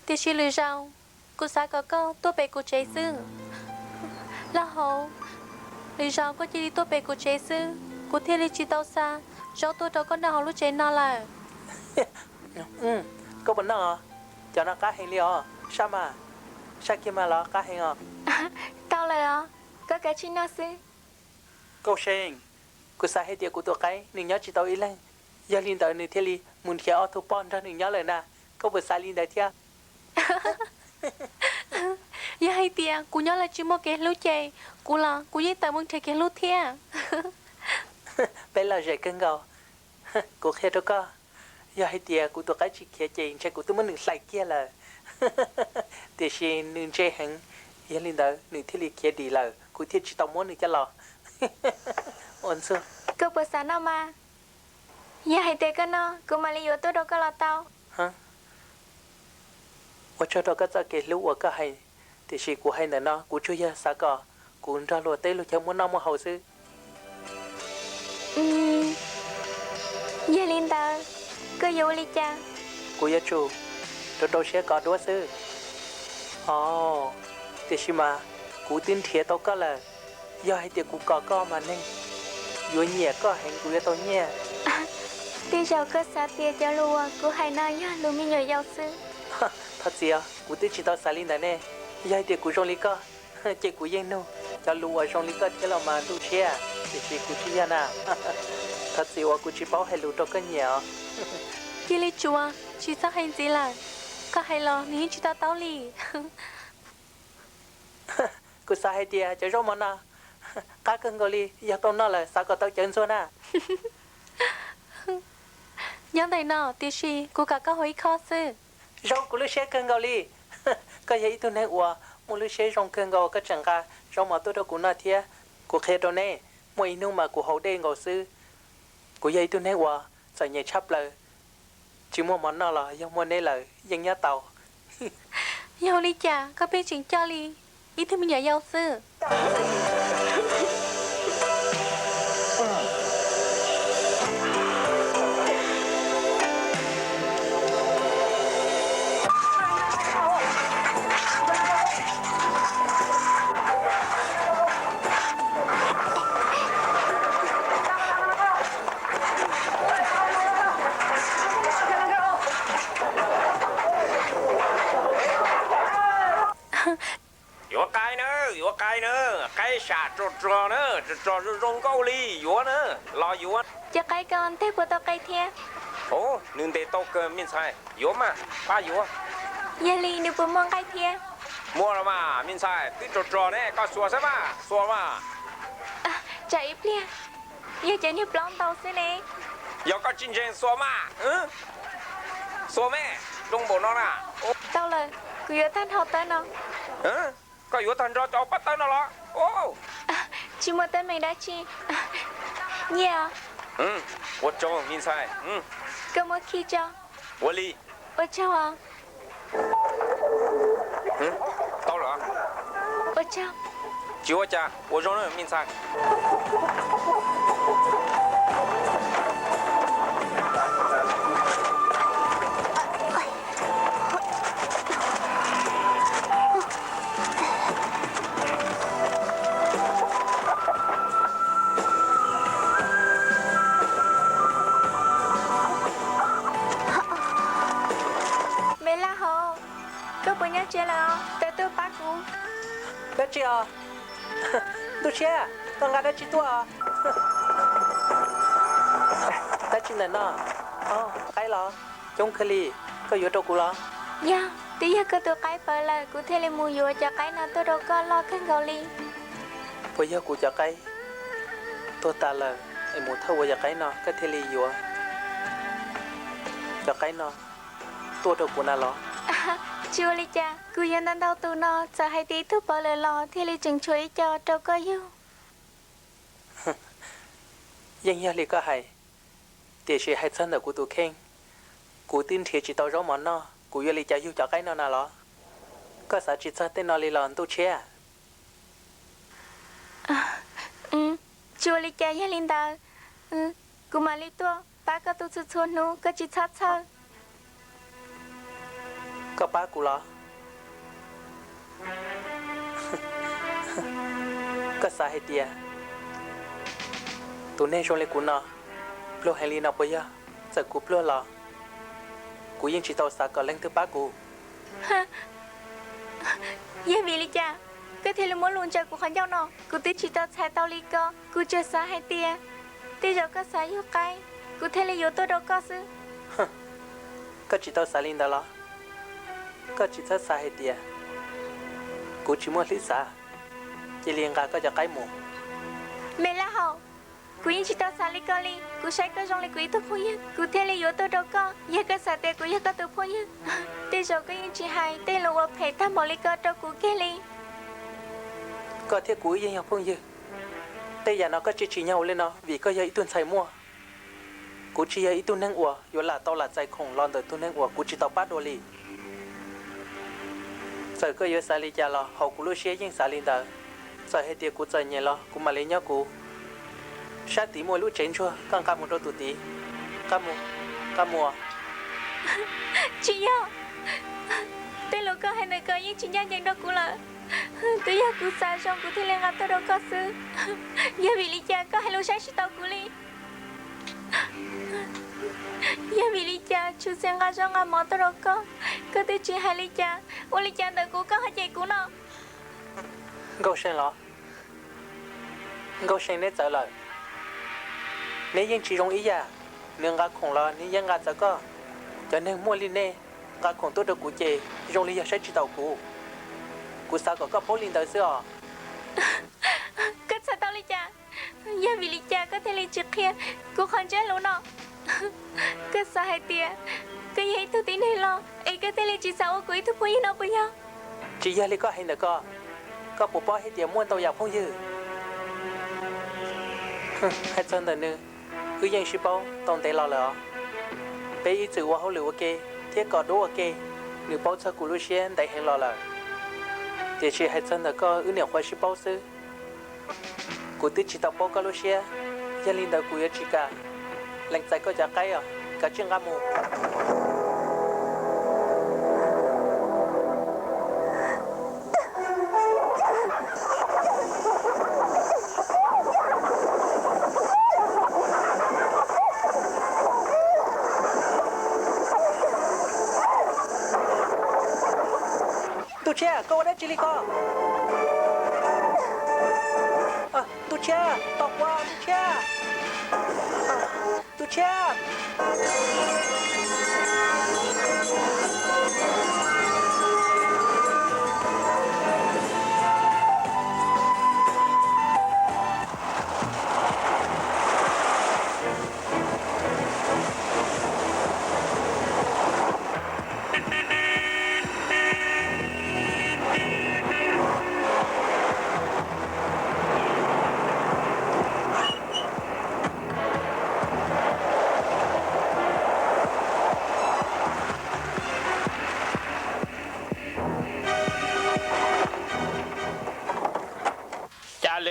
Tiam sis lwm zaus, kuv xav kom koj tuaj pem kuv tsev xwb. Lauj Hauv, lwm zaus koj cia li tuaj pem kuv tsev xwb, kuv thiaj li tsis tau xa zaub tuaj rau koj noj hauv lub tsev no lawm. Koj puas noj? Cov no qab heev li os, saj mas, saj kiag mas los qab heev os. Tau lawm os, koj kav tsij noj xwb. Nkauj See, kuv xav hais tias kuv tus qaib nws nyob tsis tau ib leeg, yog li ntawd nws thiaj li mus nrhiav ob tug poj nrog nws nyob lawm na. Koj puas xav li ntawd thiab? Yog hais tias kuv nyob lawm tsis muaj kev hlub ces kuv los kuv yeej tawm mus nrhiav kev hlub thiab. Peb lom zem kawg nkaus. Kuv qhia rau koj, yog hais tias kuv tus qaib tsis khiav ces ntshe kuv twb muab nws hlais kiag lawm. Tiam sis nws ntse heev, yog li ntawd nws thiaj li khiav dim lawm, kuv thiaj tsis tau muab nws coj los. Ua ntxuag. Koj puas xav noj mas? Yog hais tias koj noj, kuv mam li yuav tuaj rau koj los tau. Ua tsaug rau koj txoj kev hlub uas koj hais, tiam sis kuv hais ntawm no kuv tsuas yog xav kom kuv nrog luag tej lub chaw muaj noj muaj haus xwb. Yog li ntawd, koj yuav ua li cas? Kuv yuav tsum rau rau siab kov duab xwb. Os, tiam sis mas kuv twb nrhiav tau koj lawm. Yog hais tias kuv kov koj mas neeg yuav nyiam koj heev kuv yuav tau nyiaj. Tej zaum koj xav tias cov lus uas kuv hais no yog lus me nyuam yaus xwb. Thov txim os, kuv twb tsis tau xav li ntawd ne. Yog hais tias kuv zoo li koj, ces kuv yeej nug cov lus uas zoo li koj thiab los mas ntuj tshiab, tiam sis kuv tsis yog na. Thov txim uas kuv tsis paub hais lus rau koj nyiam os. Cia li tsuav, tsis txhob hais ntxiv lawm. Koj hais los nws yeej tsis to taub li. Kuv xav hais tias cov zaub mov no qab kawg nkaus li, yog tau noj lawm xav kom tau cawv ntxuag na. Nyob ntawm no tiam sis kuv kom koj hu ib khob xwb. Zoo kuv lub siab kawg nkaus li. Koj yog ib tug neeg uas muaj lub siab zoo kawg nkaus, koj tseem nqa zaub mov tuaj rau kuv noj thiab. Kuv qhia rau neb, muaj ib hnub mas kuv haus dej nkaus xwb. Kuv yog ib tug neeg uas txom nyem tshaj plaws, tsis muaj mov noj los yog muaj neb lawm yeej nyob tau. Yog li cas koj pheej tseem coj li ib tug me nyuam yaus xwb? Yuav qaib na, yuav qaib na, qaib sam rog rog na, rog rog zoo zoo nkauj li, yuav na, los yuav. Cov qaib ko nteg puas tau qe thiab? Ov, nws ntes tau kawg me ntxhais, yuav mas, pab yuav. Yog li nws puas muaj nqaij thiab? Muaj los mas me ntxhais, twb rog rog ne, koj xuas saib mas, xuas mas. Tsam ib pliag, yog cov niag plaub ntau xwb ne. Yog koj tsis ntseeg xuas mas, xuas me, zoo npaum no na. Tau lawm, kuv yuav tag nrho tawb no. Koj yuav tag nrho cov pob tawb no los? Tsis muaj teeb meem dab tsi. Nyiaj os. Ua tsaug me ntxhais. Koj muab khi tso. Ua li. Ua tsaug os. Tau lawm. Ua tsaug. Tsis ua cas, ua zoo nawb me ntxhais. Me laj hauv, koj puas nyob tsev lawm os? Tawm tuaj pab kuv. Dab tsi os? Ntuj tshiab, koj nqa dab tsi tuaj os? Dab tsi ntawm no? Qaib los? Coob kawg li. Koj yuav rau kuv los? Yog, twb yog koj tus qaib pawv lawm kuv thiaj li mus yuav cov qaib no tuaj rau koj loj kawg nkaus li. Puas yog kuv cov qaib tuag tas lawm es mus thawj ua cov qaib no koj thiaj li yuav cov qaib no tuaj rau kuv na los? Tsis ua li cas, kuv yuav ntau ntau tus no, txawm hais tias ib tug pawv lawm los thiaj li tseem tshuav ib co rau koj yug. Yeej yog li koj hais, tiam sis hais txog ntawm kuv tus kheej, kuv twb nrhiav tsis tau zaub mov noj, kuv yuav li cas yug cov qaib no na los? Koj xav tsis txog tej no li los ntuj tshiab? Tsis ua li cas, yog li ntawd kuv mam li tuaj pab koj tu txhua txhua hnub, koj tsis txhob txhawj. Koj pab kuv los? Koj xav hais tias tus neeg zoo li kuv no pluag heev li no puas yog? Txawm kuv pluag los kuv yeej tsis tau xav kom leej twg pab kuv. Yog vim li cas koj thiaj li muab lus ntsaws kuv qhov ncauj no? Kuv twb tsis tau txhais tau li ko, kuv tsuas xav hais tias tej zaum koj xav yug qaib, kuv thiaj li yuav tuaj rau koj xwb. Koj tsis tau xav li ntawd los? Koj tsis txhob xav hais tias kuv tsis muaj hlwb xav, cia li nqa koj cov qaib mus. Me laj hauv, kuv yeej tsis tau xav li ko li. Kuv saib koj zoo li kuv ib tug phooj ywg, kuv thiaj li yuav tuaj rau koj. Yog koj xav tias kuv yog koj tus phooj ywg, tej zaum koj yeej tsis hais tej lus uas phem tag npaum li ko rau kuv kiag li. Koj thiab kuv wb yeej yog phooj ywg. Tej yam no koj tsis tsim nyog ua li no vim koj yog ib tug ntxhais muaj. Kuv tsis yog ib tug neeg uas yuav lam tau lam txais khoom los ntawm tus neeg uas kuv tsis tau pab dua li. Txawm koj yuav xav li cas los hauv kuv lub siab yeej xav li ntawd. Txawm hais tias kuv txom nyem los kuv mam li nyob kuv. Sab tid muaj ib lub tsev ntsuag, koj nqa mus rau tus tid. Nqa mus, nqa mus. Tsis yog, tej lus koj hais ntawm ko yeej tsis ncaj ncees rau kuv lawm. Twb yog kuv xav zoo kuv thiaj li nqa tuaj rau koj xwb. Yog vim li cas koj hais lus saib tsis taus kuv li? Yog vim li cas tshwj xeeb nqa zaub nqa mov tuaj rau koj, koj twb tsis hais li cas, ua li cas ntawm kuv koj ho cem kuv no? Nkauj See los? Nkauj See neb txawv lawm. Neb yeej tsis zoo ib yam. Nws nqa khoom los nws yeej nqa txawv koj. Cov neeg muaj li nej nqa khoom tuaj rau kuv ces zoo li yog saib tsis taus kuv. Kuv xav kom koj paub li ntawd xwb os. Koj txhais tau li cas? Yog vim li cas koj thiaj li tsis qhia kuv qhov ntsiab lus no? Koj xav hais tias koj yog ib tug tib neeg loj es koj thiaj li tsis xav ua kuv ib tug phooj ywg no puas yog? Tsis yog li koj hais ntawm ko. Koj puas paub hais tias muaj ntau yam phooj ywg? Hais txog ntawm nws, wb yeej sib paub tau ntev los lawm os. Peb ib txwm ua hauj lwm ua ke thiab kos duab ua ke, nws paub txog kuv lub siab ntev heev los lawm. Tiam sis hais txog ntawm koj wb nyuam qhuav sib paub xwb. Kuv twb tsis tau paub koj lub siab, yog li ntawd kuv yuav tsis kam lees txais koj cov qaib os, kav tsij nqa mus. Ntuj Tshiab, koj ua dab tsi li ko? Ntuj Tshiab, tos kuv, Ntuj Tshiab. Ntuj Tshiab.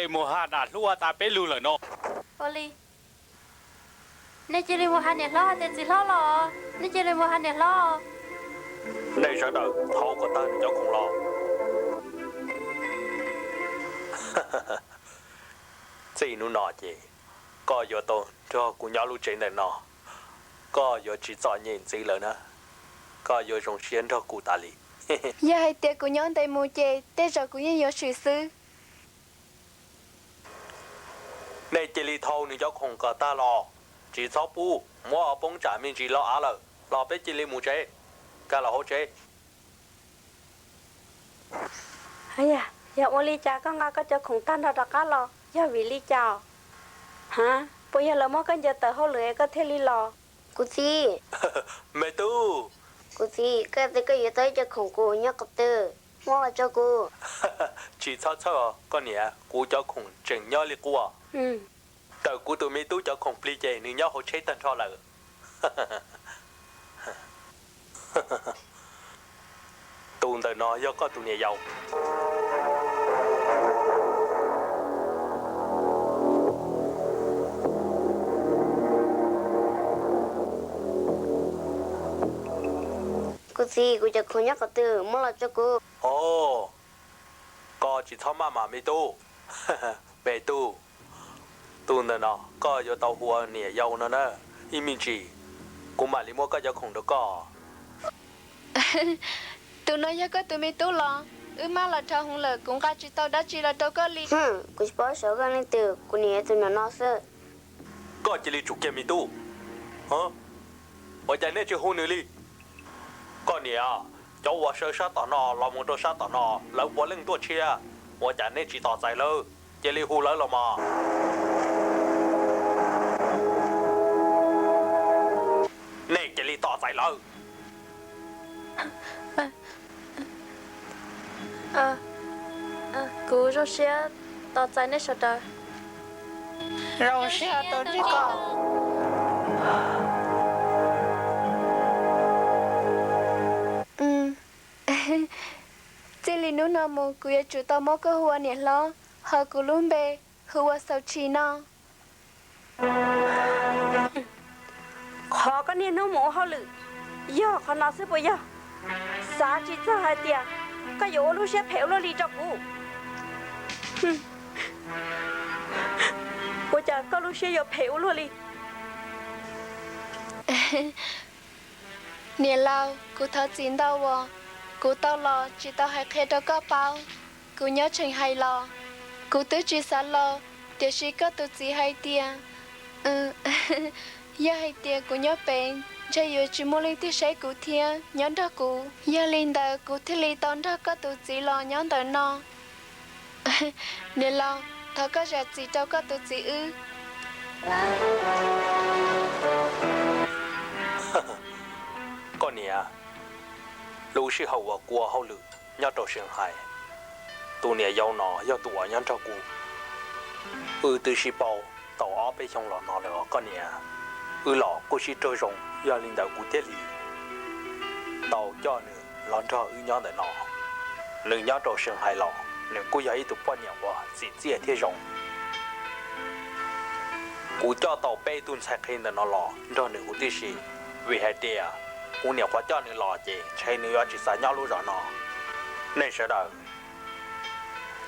Mus has dam hlub ua tas peb lug lawm no. Ua li, nej cia li mus has niam hlob hais tias txiv hlob los, nej cia li mus has niam hlob. Nej sawv daws thau kom tag nws cov khoom los. Txij hnub no ces koj yuav tau nrog kuv nyob lub tsev ntawm no, koj yuav tsis txom nyem ntxiv lawm na, koj yuav zoo siab nrog kuv tas li. Yog hais tias kuv nyob ntev mus ces tej zaum kuv yeej yuav swm xwb. Nej cia li thau nws cov khoom kom tag los, tsis txhob pub muab poob tsam me ntsis los av lawm los peb cia li mus tsev, kag los hauv tsev. Yog ua li cas koj nqa koj cov khoom tag nrho rov qab los yog vim li cas os? Ha, puas yog lawv muab koj ncaws tawm hauj lwm es koj thiaj li los? Kuv txiv, me tub, kuv txiv, koj twb koj yuav tau ib co khoom kuv nyob qhov twg, muab los rau kuv. Tsis txhob txhawj os koj niam, kuv cov khoom tseem nyob li quaj. Tawm kuv tus me tub cov khoom plig ces nws nyob hauv tsheb tag nrho lawm. Tus ntawm no yog koj tus niam yau. Kuv txiv, kuv cov khoom nyob qhov twg, muab los rau kuv. Os, koj tsis txhob maj mam me tub. Me tub, tus ntawm no koj yuav tau hu ua niam yau no na, ib me ntsis kuv mam li muab koj cov khoom rau koj. Tus no yog koj tus me tub los? Wb mab los dhau hwv lawm, kuv nqa tsis tau dab tsi los rau koj li. Kuv tsis paub xyov koj leej twg, kuv niam yog tus ntawm no xwb. Koj cia li tsum kiag me tub. Ua cas nej tsis hu nws li? Koj niam, cov uas sawv sab tom no los mus rau sab tom no, lawv puav leej tuaj tshiab. Ua cas nej tsis tos txais lawv? Cia li hu lawv los mas. Nej cia li tos txais lawv. Kuv zoo siab tos txais nej sawv daws. Zoo siab tus ntsib koj. Txij li hnub no mus kuv yuav tsum tau muab koj hu ua niam hlob, ho kuv lub npe hu ua Xaus Tshis no. Qhov koj niaj hnub mus ua hauj lwm yog qhov no xwb puas yog? Xav tsis txog hais tias koj yuav ua lub siab phem ua luaj li rau kuv. Ua cas koj lub siab yuav phem ua luaj li? Niam laus, kuv thov txim ntau as, kuv tau los tsis tau hais qhia rau koj paub. Kuv nyob tsheej hais los, kuv twb tsis xav los, tiam sis koj tus txiv hais tias, yog hais tias kuv nyob pem, ntshe yuav tsis muaj leej twg saib kuv thiab nyob nrog kuv. Yog li ntawd kuv thiaj li tau nrog koj tus txiv los nyob ntawm no. Niam laus, thov koj zam txim rau koj tus txiv wb. Koj niam, lub sij hawm uas kuv ua hauj lwm nyob rau Shanghai, tus niam yau no yog tus uas nyob nrog kuv. Wb twb sib paub tau ob peb xyoo los no lawm os koj niam. Wb los kuj sib raug zoo, yog li ntawd kuv thiaj li tau coj nws los nrog wb nyob ntawm no. Nws nyob rau Shanghai los nws kuj yog ib tug poj niam uas txim txiaj thiab zoo. Kuv coj tau peb tug ntxhais qhe ntawm no los nrog nws huv tib si, vim hais tias kuv niam qhuav coj nws los ces ntshe nws yuav tsis xav nyob lub zos no. Nej sawv daws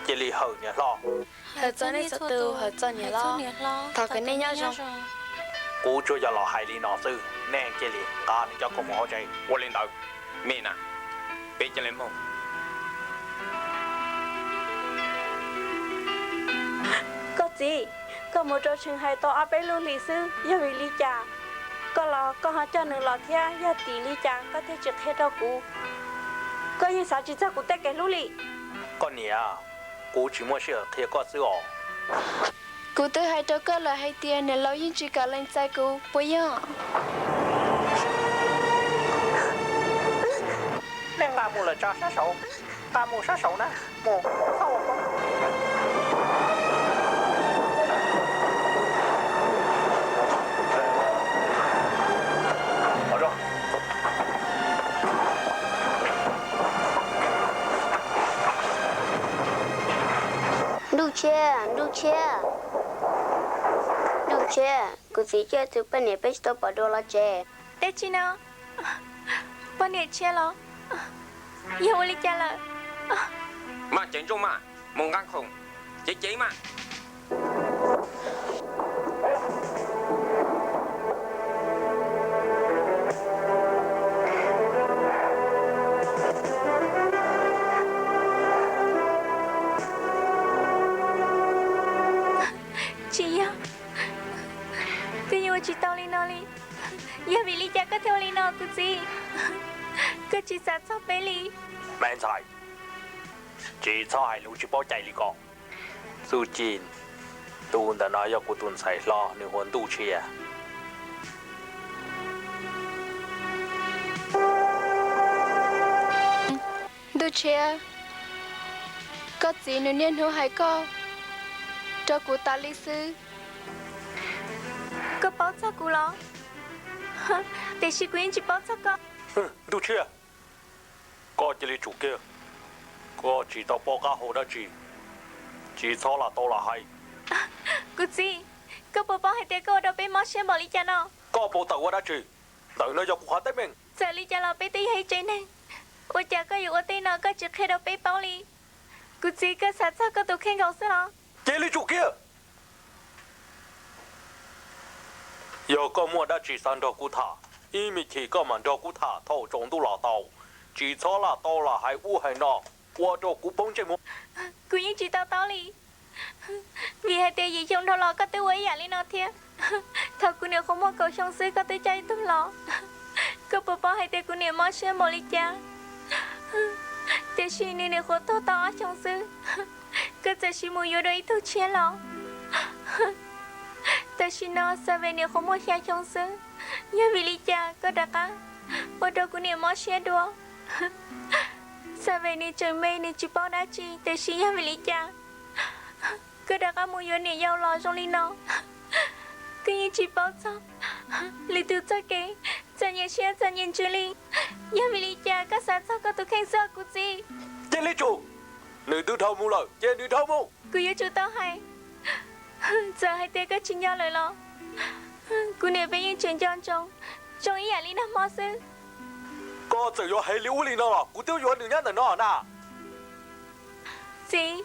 cia li hawm niam hlob. Hawm txog nej txhua tus, hawm txog niam hlob, thov kom nej nyob zoo. Kuv tsuas yog los hais li no xwb, nej cia li nqa nws cov khoom mus hauv tsev. Ua li ntawd, me na, peb cia li mus. Koj txiv, koj mus rau Shanghai tau ob peb lub hlis xwb, yog vim li cas? Koj los koj ho coj nws los thiab, yog tim li cas koj thiaj tsis qhia rau kuv? Koj yeej xav tsis txog kuv tej kev hlub li. Koj niam, kuv tsis muaj sij hawm qhia koj xwb os. Kuv twb hais rau koj lawm hais tias niam laus yeej tsis kam lees txais kuv puas yog? Nej nqa mus lawm tso sab saud, nqa mus sab saud na, mus. Ntuj Tshiab, Ntuj Tshiab, Ntuj Tshiab, kuv txiv coj tus poj niam peb tsis tau pom dua los tsev. Dab tsi no? Poj niam tshiab los? Yog ua li cas lawm? Maj ceev nrooj maj, mus nqa khoom, ceev ceev maj. Tsis yog, koj yuav ua tsis tau li no li. Yog vim li cas koj thiaj ua li no kuv txiv? Koj tsis xav txog peb li. Me ntxhais, tsis txhob hais lus tsis paub cai li ko. Txuj Ci, tus ntawm no yog kuv tus ntxhais hlob, nws hu ua Ntuj Tshiab. Ntuj Tshiab, koj txiv nws niaj hnub hais koj rau kuv tas li xwb. Koj paub txog kuv los? Tiam sis kuv yeej tsis paub txog koj. Ntuj Tshiab, koj cia li tsum kiag, koj tsis tau paub qab hau dab tsi, tsis txhob lam tau lam hais. Kuv txiv, koj puas paub hais tias koj ua rau peb mob siab npaum li cas no? Koj puas tawm ua dab tsi? Ntawm no yog kuv qhov teeb meem. Txawm li cas los peb twb yog ib tsev neeg, ua cas koj yuav ua tej no koj tsis qhia rau peb paub li? Kuv txiv, koj xav txog koj tus kheej nkaus xwb los? Cia li tsum kiag! Yog koj muaj dab tsi xav nrog kuv tham, ib me chim koj mam nrog kuv tham thaum tsaus ntuj los tau. Tsis txhob lam tau lam hais ub hais no, ua rau kuv poob ntsej muag. Kuv yeej tsis tau taub li, vim hais tias yim xyoo dhau los koj twb ua ib yam li no thiab. Thaum kuv niam qhuav muaj kaum xyoo xwb koj twb coj ib tug los. Koj puas paub hais tias kuv niam mob siab npaum li cas? Tiam sis nws niam qhuav tuag tau ob xyoo xwb, koj txawm siv mus yuav dua ib tug tshiab los. Tam sim no Xaves niam qhuav muaj xya xyoo xwb, yog vim li cas koj rov qab ua rau kuv niam mob siab dua? Xaves nws tseem me nws tsis paub dab tsi, tiam sis yog vim li cas koj rov qab mus yuav niam yau los zoo li no? Koj yeej tsis paub txog lwm tus txoj kev, txom nyem siab txom nyem ntsws li. Yog vim li cas koj xav txog koj tus kheej xwb kuv txiv? Cia li tsum! Nws twb dhau mus lawm ces nws dhau mus. Kuv yuav tsum tau hais, txawm hais tias koj tsis nco lawm los kuv niam peb yeej tseem nco ntsoov, zoo ib yam li nag hmo xwb. Koj txawm yuav hais li ub li no los kuv twb yuav nws nyob ntawm no na. Txiv,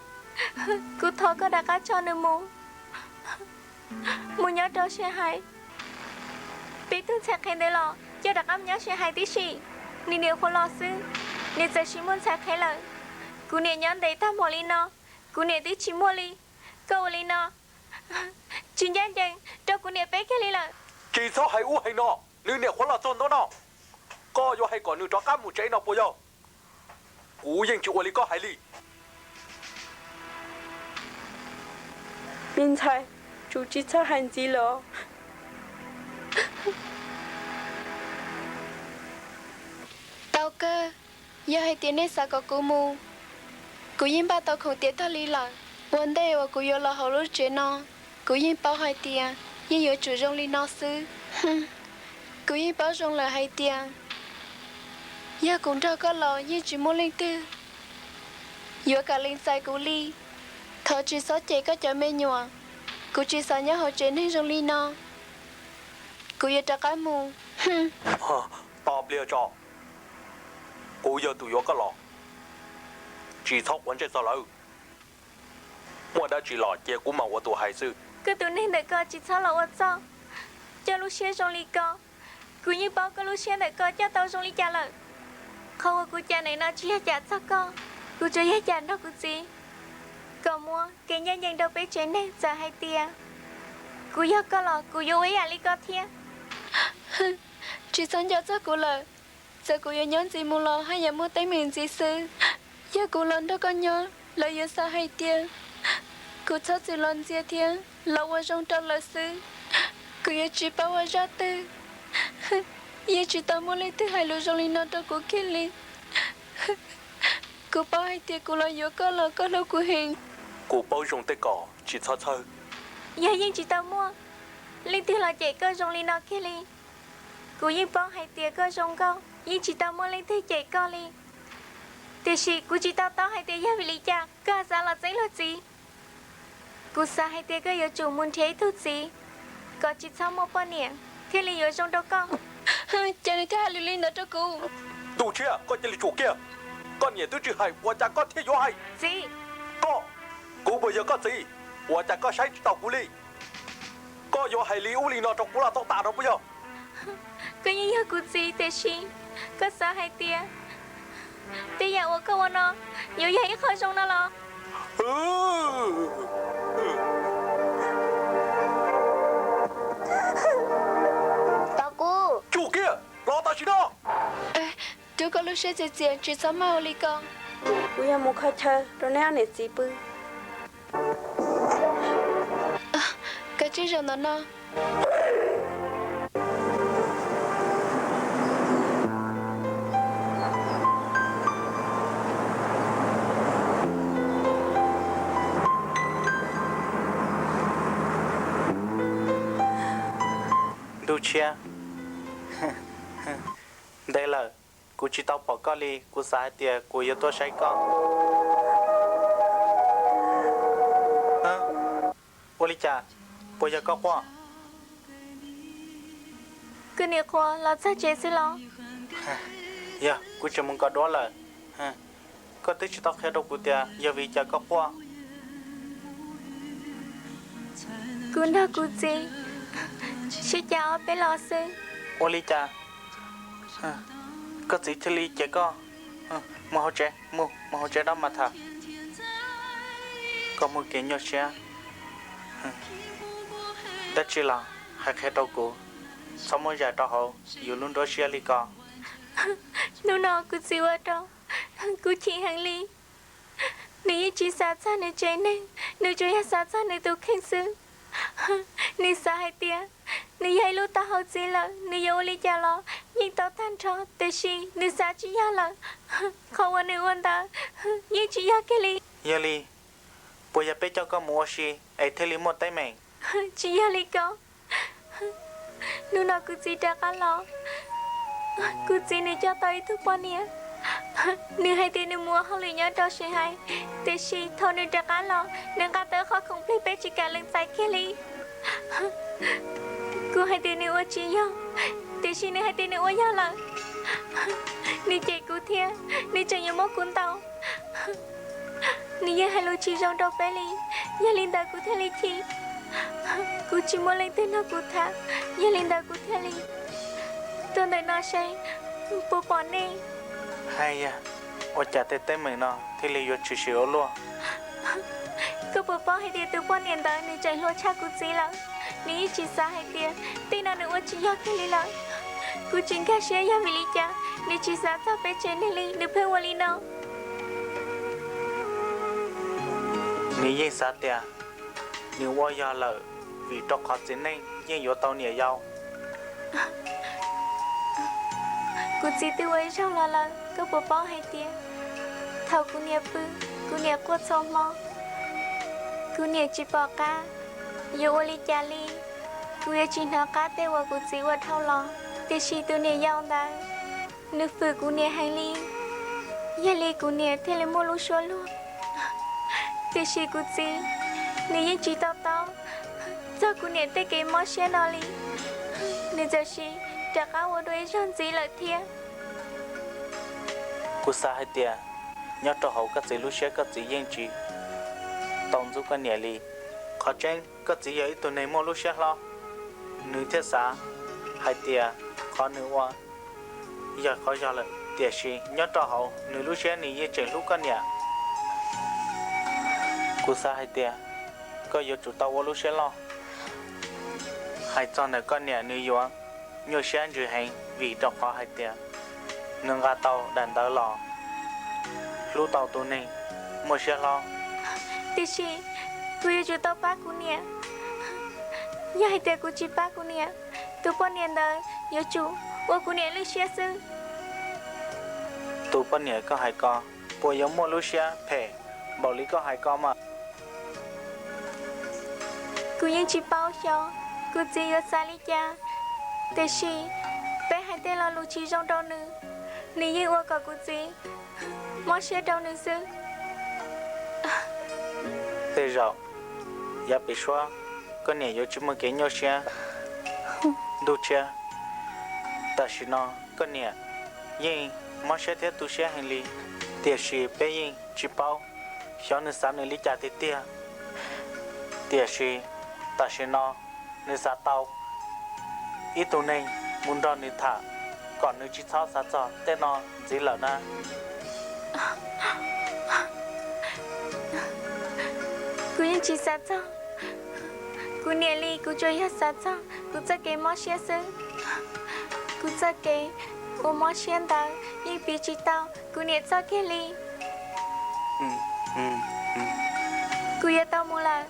kuv thov koj rov qab tso nws mus, mus nyob rau Siab Hais. Peb tug ntxhais qhev ntawd los coj rov qab mus nyob Siab Hais tib si. Nws niam qhuav los xwb, nws txawm siv muaj ntxhais qhev lawm. Kuv niam nyob ntev tag npaum li no, kuv niam twb tsis muaj li. Koj ua li no tsis ncaj ncees rau kuv niam peb kiag li lawm. Tsis txhob hais ub hais no, nws niam qhuav los txog ntua no, koj yuav hais kom nws rov qab mus tsev no puas yog? Kuv yeej tsis ua li koj hais li. Me ntxhais, tsum tsis txhob hais ntxiv los. Tau kawg, yog hais tias nej xav kom kuv mus, kuv yeej npaj tau khoom tiav tag li lawm. Ua ntej uas kuv yuav los hauv lub tsev no, kuv yeej paub hais tias yeej yuav tsum zoo li no xwb. Kuv yeej paub zoo lawm hais tias yog kuv nrog koj los yeej tsis muaj leej twg yuav kam lees txais kuv li. Thov tsis txhob cem koj cov me nyuam, kuv tsis xav nyob hauv tsev neeg zoo li no. Kuv yuav rov qab mus. Tos pliag tso, kuv yog tus yuav koj los, tsis txhob quav ntsej txog lawv. Muaj dab tsi los cia kuv mam ua tus hais xwb. Koj tus neeg ntawm ko tsis txhob los ua txuj, coj lub siab zoo li ko. Kuv yeej paub koj lub siab ntawm ko coj tau zoo li cas lawm. Qhov uas kuv cam ntawm no tsis yog cam txog koj, kuv tsuas yog cam nrog kuv txiv kom muaj kev ncaj ncees rau peb tsev neeg. Txawm hais tias kuv yog koj los kuv yuav ua ib yam li ko thiab. Tsis txhob nco txog kuv lawm. Txawm kuv yuav nyob ntxiv mus los haj yam muaj teeb meem ntxiv xwb. Yog kuv los nrog koj nyob, lawv yuav xav hais tias kuv txhob txwm los ntxias thiab los ua zoo rau lawv xwb. Kuv yuav tsis paub ua zaj twg, yeej tsis tau muaj leej twg hais lus zoo li no rau kuv kiag li. Kuv paub hais tias kuv los yuav koj los koj hlub kuv heev. Kuv paub zoo tej ko, tsis txhob txhawj. Yog yeej tsis tau muaj leej twg los cem koj zoo li no kiag li. Kuv yeej paub hais tias koj zoo nkauj, yeej tsis tau muaj leej twg cem koj li. Tiam sis kuv tsis tau taub hais tias yog vim li cas koj xav los txeeb luag txiv. Kuv xav hais tias koj yuav tsum mus nrhiav ib tug txiv kom tsis txhob muaj poj niam thiaj li yuav zoo rau koj. Ces nws thiaj hais lus li ntawd rau kuv. Ntuj tshiab, koj cia li tsum kiag. Koj niam twb tsis hais ua cas koj thiaj yuav hais? Txiv, koj, kuv puas yog koj txiv? Ua cas koj saib tsis taus kuv li? Koj yuav hais li ub li no rau kuv laj tau tas rau puas yog? Koj yeej yog kuv txiv tiam sis koj xav hais tias tej yam uas koj ua no yuav yog ib qho zoo no los? Tau kuv. Tsum kiag, los tam sim no. Rub koj lub siab txias txias, tsis txhob maj ua li ko. Kuv yog mus kho chaw rau neb ob niam txiv pw. Kav tsij zaum ntawm no. Ntuj tshiab, ntev lawm kuv tsis tau pom koj li, kuv xav hais tias kuv yuav tuaj saib koj. Ua li cas? Puas yog koj quaj? Kuv nim qhuav los txog tsev xwb los? Yog, kuv tseem mus kov duab lawm. Koj twb tsis tau qhia rau kuv tias yog vim cas koj quaj. Kuv nrog kuv txiv sib cav ob peb los xwb. Ua li cas koj txiv thiaj li cem koj? Mus hauv tsev, mus, mus hauv tsev dab mas tham. Koj muaj kev nyuaj siab dab tsi los hais qhia rau kuv, txhob muab zais rau hauv yus lub nruab siab li ko. Hnub no kuv txiv ua rau kuv chim heev li. Nws yeej tsis xav txog nws tsev neeg, nws tsuas yog xav txog nws tus kheej xwb. Nws xav hais tias nws yog ib lub taub hau txiv lawm, nws yuav ua li cas los yeej tau tag nrho, tiam sis nws xav tsis yog lawm. Qhov uas nws ua ntawd yeej tsis yog kiag li. Yog li, puas yog peb coj koj mus ua si es thiaj li muaj teeb meem? Tsis yog li ko. Hnub no kuv txiv rov qab los, kuv txiv nws coj tau ib tug poj niam. Nws hais tias nws mus ua hauj lwm nyob rau Shanghai, tiam sis thaum nws rov qab los nws nqa tau qhov khoom plig peb tsis kam lees txais kiag li. Kuv hais tias nws ua tsis yog, tiam sis nws hais tias nws ua yog lawm. Nws cem kuv thiab nws tseem yuav muab kuv ntaus. Nws yeej hais lus tsis zoo rau peb li, yog li ntawd kuv thiaj li chim. Kuv tsis muaj leej twg nrog kuv tham, yog li ntawd kuv thiaj li tuaj ntawm no seb puas pom nej. Hais yog, ua cas tej teeb meem no thiaj li yuav tshwm sim ua luaj? Koj puas paub hais tias tus poj niam ntawd nws tseem hluas tshaj kuv txiv lawm? Nws yeej tsis xav hais tias tej no nws ua tsis yog kiag li lawm. Kuv tsis nkag siab yog vim li cas nws tsis xav txog peb tsev neeg li, nws pheej ua li no. Nws yeej xav tias nws ua yog lawm, vim rau qhov txiv neej yeej yuav tau niam yau. Kuv txiv twb ua ib zaug los lawm, koj puas paub hais tias thaum kuv niam pw, kuv niam quaj txhua hmo, kuv niam tsis pom qab yuav ua li cas li. Kuv yuav tsis hnov qab tej uas kuv txiv ua dhau los, tiam sis tus niam yau ntawd nws fwm kuv niam heev li, yog li kuv niam thiaj li muaj lub suab luag. Tiam sis kuv txiv nws yeej tsis to taub txog kuv niam tej kev mob siab no li, nws txawm sim rov qab ua dua ib zaug ntxiv lawm thiab. Kuv xav hais tias nyob rau hauv koj txiv lub siab koj txiv yeej tsis tau ntxub koj niam li, qhov tseeb koj txiv yog ib tug neeg muaj lub siab hlob, nws thiaj xav hais tias qhov nws ua yog qhov yog lawm, tiam sis nyob rau hauv nws lub siab nws yeej tseem hlub koj niam. Kuv xav hais tias koj yuav tsum tau ua lub siab loj. Hais txog ntawm koj niam nws yuav nyuaj siab ntsws heev vim rau qhov hais tias nws nqa tau daim ntawv los hlub tau tus neeg muaj siab hlob. Tiam sis kuv yuav tsum tau pab kuv niam. Yog hais tias kuv tsis pab kuv niam, tus poj niam ntawd yuav tsum ua kuv niam lwj siab xwb. Tus poj niam koj hais ko puas yuav muaj lub siab phem npaum li koj hais ko mas? Kuv yeej tsis paub xyov kuv txiv yuav xav li cas, tiam sis peb hais tej lo lus tsis zoo rau nws, nws yeej ua kom kuv txiv mob siab rau nws xwb. Tej zaum Yav pem suab, koj niam yuav tsis muaj kev nyuaj siab. Ntuj Tshiab, tam sim no koj niam yeej mob siab thiab tu siab heev li, tiam sis peb yeej tsis paub xyov nws xav nws li cas tiag tiag. Tiam sis tam sim no nws xav tau ib tug neeg mus nrog nws tham, kom nws tsis txhob xav txog tej no ntxiv lawm na. Kuv yeej tsis xav txog kuv niam li, kuv tsuas yog xav txog kuv txoj kev mob siab xwb. Kuv txoj kev uas mob siab ntawd yeej piv tsis tau kuv niam txoj kev li. Kuv yuav tau mus lawm.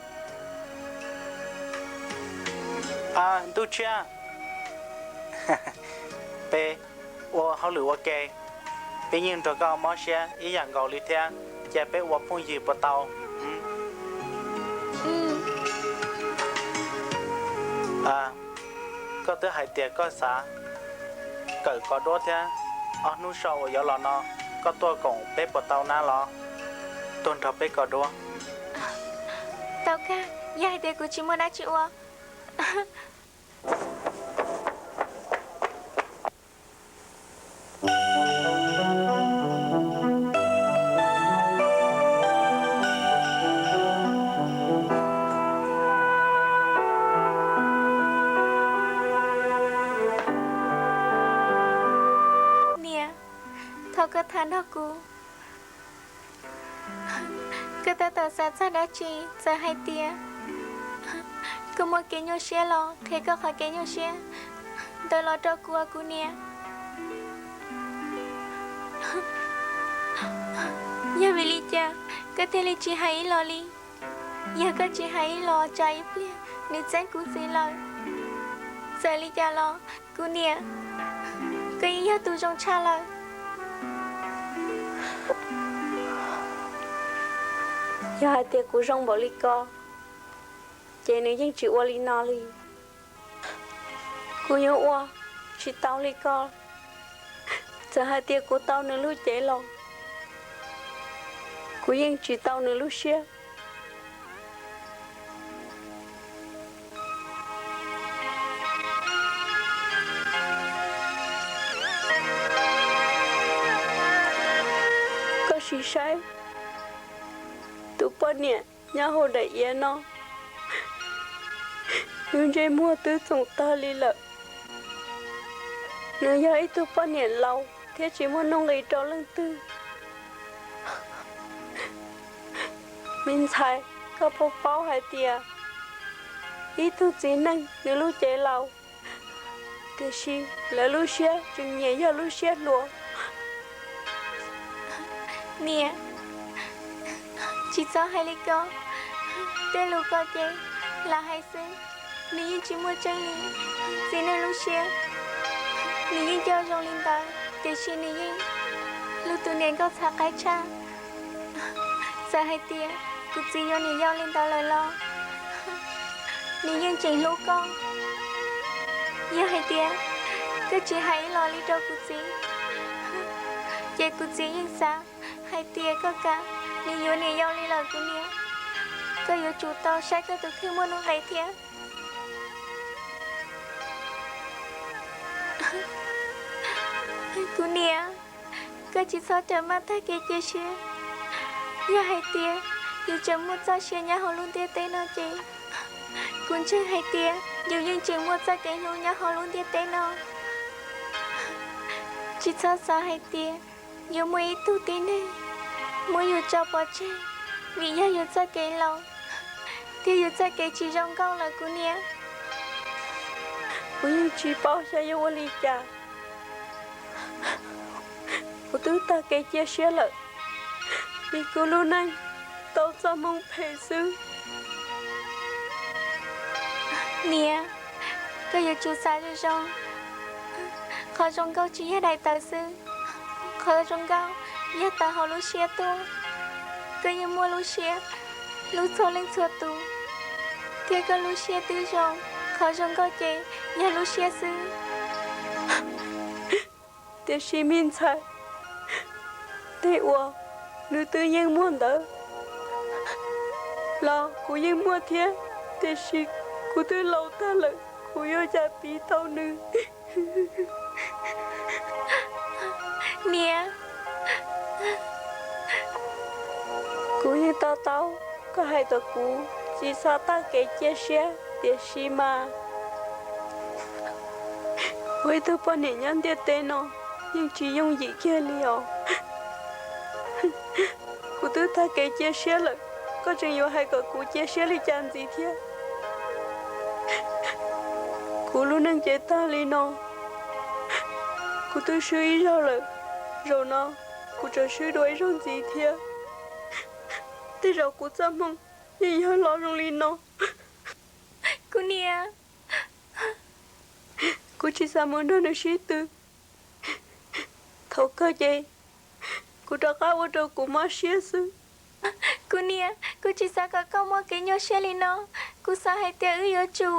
Ntuj Tshiab, peb ua hauj lwm ua ke, peb yeej nrog koj mob siab ib yam nkaus li thiab, cia peb ua phooj ywg puas tau? Koj twb hais tias koj xav kawm kos duab thiab, ob hnub so uas yuav los no koj tuaj koom peb puas tau na los? Tuaj nrog peb kos duab. Tau kawg, yog hais tias kuv tsis muaj dab tsi ua. Niam, thov koj tham nrog kuv. Koj tab tom xav txog dab tsi? Txawm hais tias koj muaj kev nyuaj siab los qhia koj qhov kev nyuaj siab ntawd los rau kuv, kuv niam. Yog vim li cas koj thiaj li tsis hais ib los li? Yog koj tsis hais ib los tsam ib pliag nws txeeb kuv txiv lawm. Txawm li cas los kuv niam, koj yeej yog tus zoo tshaj lawm. Yog hais tias kuv zoo npaum li ko, ces nws yeej tsis ua li no li. Kuv yuav ua tsis tau li ko. Txawm hais tias kuv tau nws lub cev los, kuv yeej tsis tau nws lub siab. Koj sim saib tus poj niam nyob hauv daim iav no, nws ntsej muag twb txoom tag li lawm. Nws yog ib tug poj niam laus thiab tsis muaj nuj nqis rau leej twg. Me ntxhais, koj puas paub hais tias ib tug txiv neej nws lub cev laus, tiam sis lawv lub siab tseem nyiam yog lub siab hluas? Niam, tsis txhob hais li ko. Tej lus ko ces lam hais xwb, nws yeej tsis muaj tseeb li. Txiv neej lub siab, nws yeej coj zoo li ntawd, tiam sis nws yeej hlub tus niam nkauj txhav qaib tshaj. Txawm hais tias kuv txiv yuav niam yau li ntawd lawm los, nws yeej tseem hlub koj. Yog hais tias koj tsis hais ib los li rau kuv txiv, ces kuv txiv yeej xav hais tias koj kam nws yuav niam yau li lawm kuv niam. Koj yuav tsum tau saib koj tus kheej muaj nuj nqis thiab. Kuv niam, koj tsis txhob rawm maj tag kev cia siab. Yog hais tias yus tseem muaj txoj sia nyob hauv lub ntiaj teb no ces kuv ntseeg hais tias yus yeej tseem muaj txoj kev hlub nyob hauv lub ntiaj teb no. Tsis txhob xav hais tias yuav muaj ib tug tib neeg muab yus tso pov tseg vim yog yus txoj kev laus thiab yus txoj kev tsis zoo nkauj lawm kuv niam. Kuv yeej tsis paub xyov yuav ua li cas. Kuv twb tag kev cia siab lawm, vim kuv lub neej tau txoj hmoo phem xwb. Niam, koj yuav tsum xav zoo zoo. Qhov zoo nkauj tsis yog daim tawv xwb, qhov zoo nkauj yog tawm hauv lub siab tuaj. Koj yeej muaj lub siab hlub txhua leej txhua tus, thiab koj lub siab twb zoo. Qhov zoo nkauj ces yog lub siab xwb. Tiam sis me ntxhais, tej uas nws twb yeej muaj ntawd, Los kuv yeej muaj thiab, tiam sis kuv twb laus tag lawm, kuv yuav ua cas piv tau nws? Niam, kuv yeej to taub koj hais kom kuv tsis txhob tag kev cia siab, tiam sis mas ua ib tug poj niam nyob ntiaj teb no yeej tsis yooj yim kiag li os. Kuv twb tag kev cia siab lawm, koj tseem yuav hais kom kuv cia siab li cas ntxiv thiab? Kuv lub neej ces tag li no, kuv twb swb ib zaug lawm, zaum no kuv tseem swb dua ib zaug ntxiv thiab. Tej zaum kuv txoj hmoo yeej yuav los zoo li no. Kuv niam, kuv tsis xav mus nrog nws sib tw. Thaum kawg ces kuv rov qab ua rau kuv mob siab xwb. Kuv niam, kuv tsis xav kom koj muaj kev nyuaj siab li no. Kuv xav hais tias wb yuav tsum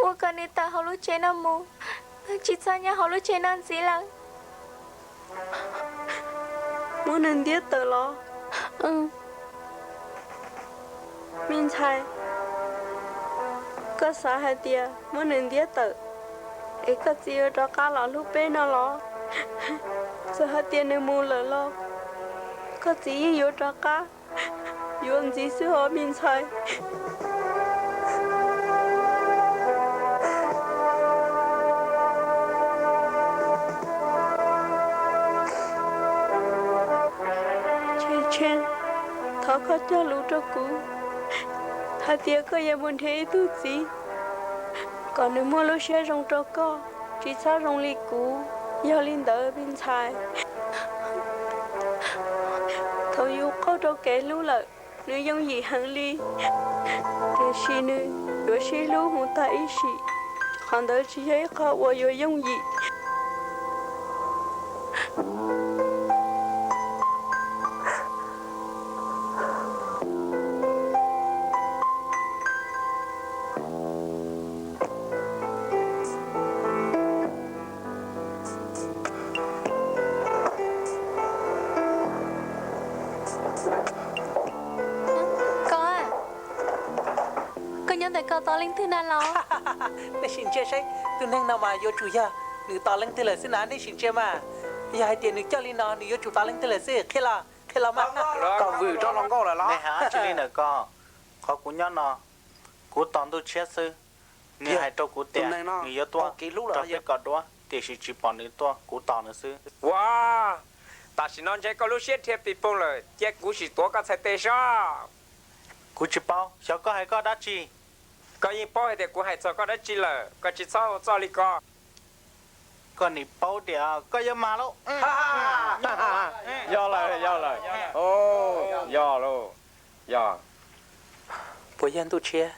ua kom nws tawm hauv lub tsev no mus, tsis txhob nyob hauv lub tsev no ntxiv lawm. Muab nws ntiab tawm los? Me ntxhais, koj xav hais tias muab nws ntiab tawm es koj txiv yuav rov qab los hlub peb no los? Txawm hais tias nws mus lawm los koj txiv yeej yuav rov qab yuav ntxiv xwb os me ntxhais. Thov koj cog lus rau kuv hais tias koj yuav mus nrhiav ib tug txiv kom nws muaj lub siab zoo rau koj, tsis txhob zoo li kuv. Yog li ntawd me ntxhais, thaum yus qaug rau kev hlub lawm, nws yooj yim heev li, tiam sis nws yuav sib hlub mus tag ib sim, qhov ntawd tsis yog ib qho uas yuav yooj yim. Koj, koj nyob ntawm koj tos leej twg na los? Nej sim ntsia saib, tus neeg no mas yuav tsum yog nws tos leej twg lawm xwb na, nej sim ntsia mas. Yog hais tias nws coj li no nws yuav tsum tos leej twg lawm xwb, qhia los, qhia los mas. Koj vwm rau hluas nkauj lawm los? Nej hais dab tsi li ntawm ko? Qhov kuv nyob no, kuv tos Ntuj Tshiab xwb. Nws hais rau kuv tias nws yuav tuaj rau peb koj duab, tiam sis tsis pom nws tuaj, kuv tos nws xwb. Ua, tam sim no ntshe koj lub siab dhia pis poog lawm, cia kuv sim tuav koj txhais tes soj. Kuv tsis paub, xyov koj hais koj dab tsi. Koj yeej paub hais tias kuv hais txog koj dab tsi lawm, koj tsis txhob ua txoj li ko. Koj nim paub tias koj yuav mag lauj. Yog lawm, yog lawm. Yog lauj, yog. Puas yog Ntuj Tshiab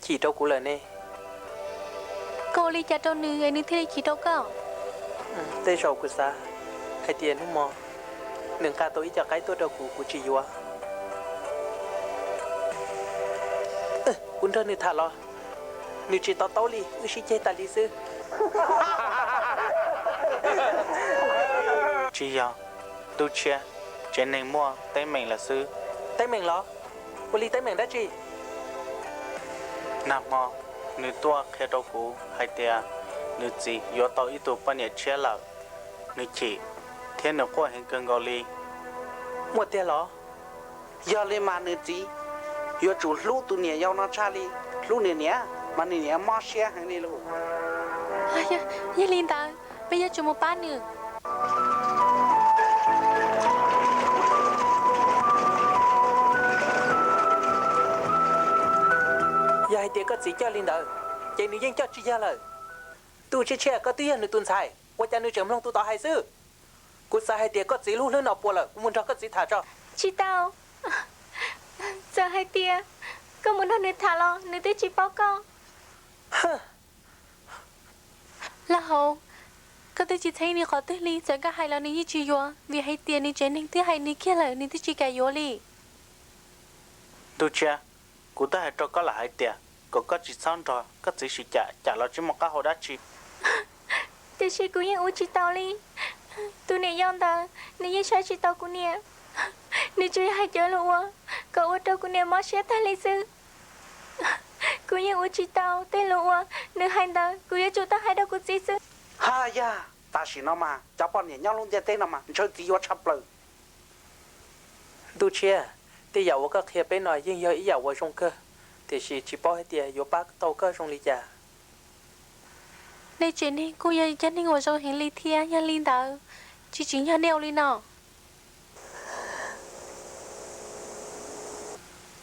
chim rau kuv lawm ne? Koj ua li cas rau nws es nws thiaj li chim rau koj? Tej zaum kuv xav hais tias hnub mo nws nqa tau ib co qaib tuaj rau kuv, kuv tsis yuav. Kuv nrog nws tham los nws tsis to taub li, wb sib ceg tas li xwb. Tsis yog, Ntuj Tshiab, tsev neeg muaj teeb meem lawm xwb. Teeb meem los? Ua li teeb meem dab tsi? Nag hmo nws tuaj qhia rau kuv hais tias nws txiv yuav tau ib tug poj niam tshiab lawm, nws chim thiab nws quaj heev kawg nkaus li. Muaj tiag los? Yog li mas nws txiv yuav tsum hlub tus niam yau no tshaj li hlub nws niam, mas nws niam mob siab heev li lauj. Yog li ntawd peb yuav tsum mus pab nws. Yog hais tias koj txiv coj li ntawd, ces nws yeej coj tsis yog lawm. Ntuj Tshiab, koj twb yog nws tus ntxhais, ua cas nws tseem mloog tus tod hais xwb? Kuv xav hais tias koj txiv lub hlwb no puas lawm, kuv mus nrog koj txiv tham tso. Tsis tau. Txawm hais tias koj mus nrog nws tham los nws twb tsis paub koj. Laj Hauv, koj twb tsis txheeb nws qhov twg li, txawm koj hais los nws yeej tsis yuav, vim hais tias nws tsev neeg twb hais nws kiag lawm nws twb tsis kam yuav li. Ntuj Tshiab, kuv twb hais rau koj lawm hais tias kom koj tsis txhob nrog koj txiv sib cam, cam los tsis muaj qab hau dab tsi. Tiam sis kuv yeej ua tsis tau li. Tus niam yau ntawd nws yeej saib tsis taus kuv niam. Nws tsuas yog hais cov lus uas Koj ua rau kuv niam mob siab tag li xwb. Kuv yeej ua tsis tau tej lus uas nws hais ntawd, kuv yuav tsum tau hais rau kuv txiv xwb. Ha yag, tam sim no mas cov poj niam nyob lub ntiaj teb no mas ntshaw txiv yuav tshaj plaws. Ntuj Tshiab, tej yam uas koj qhia peb no yeej yog ib yam uas zoo kawg, tiam sis tsis paub hais tias yuav pab tau koj zoo li cas. Nej tsev neeg kuj yog cov neeg uas zoo heev li thiab, yog li ntawd tsis tsim nyog nej ua li no.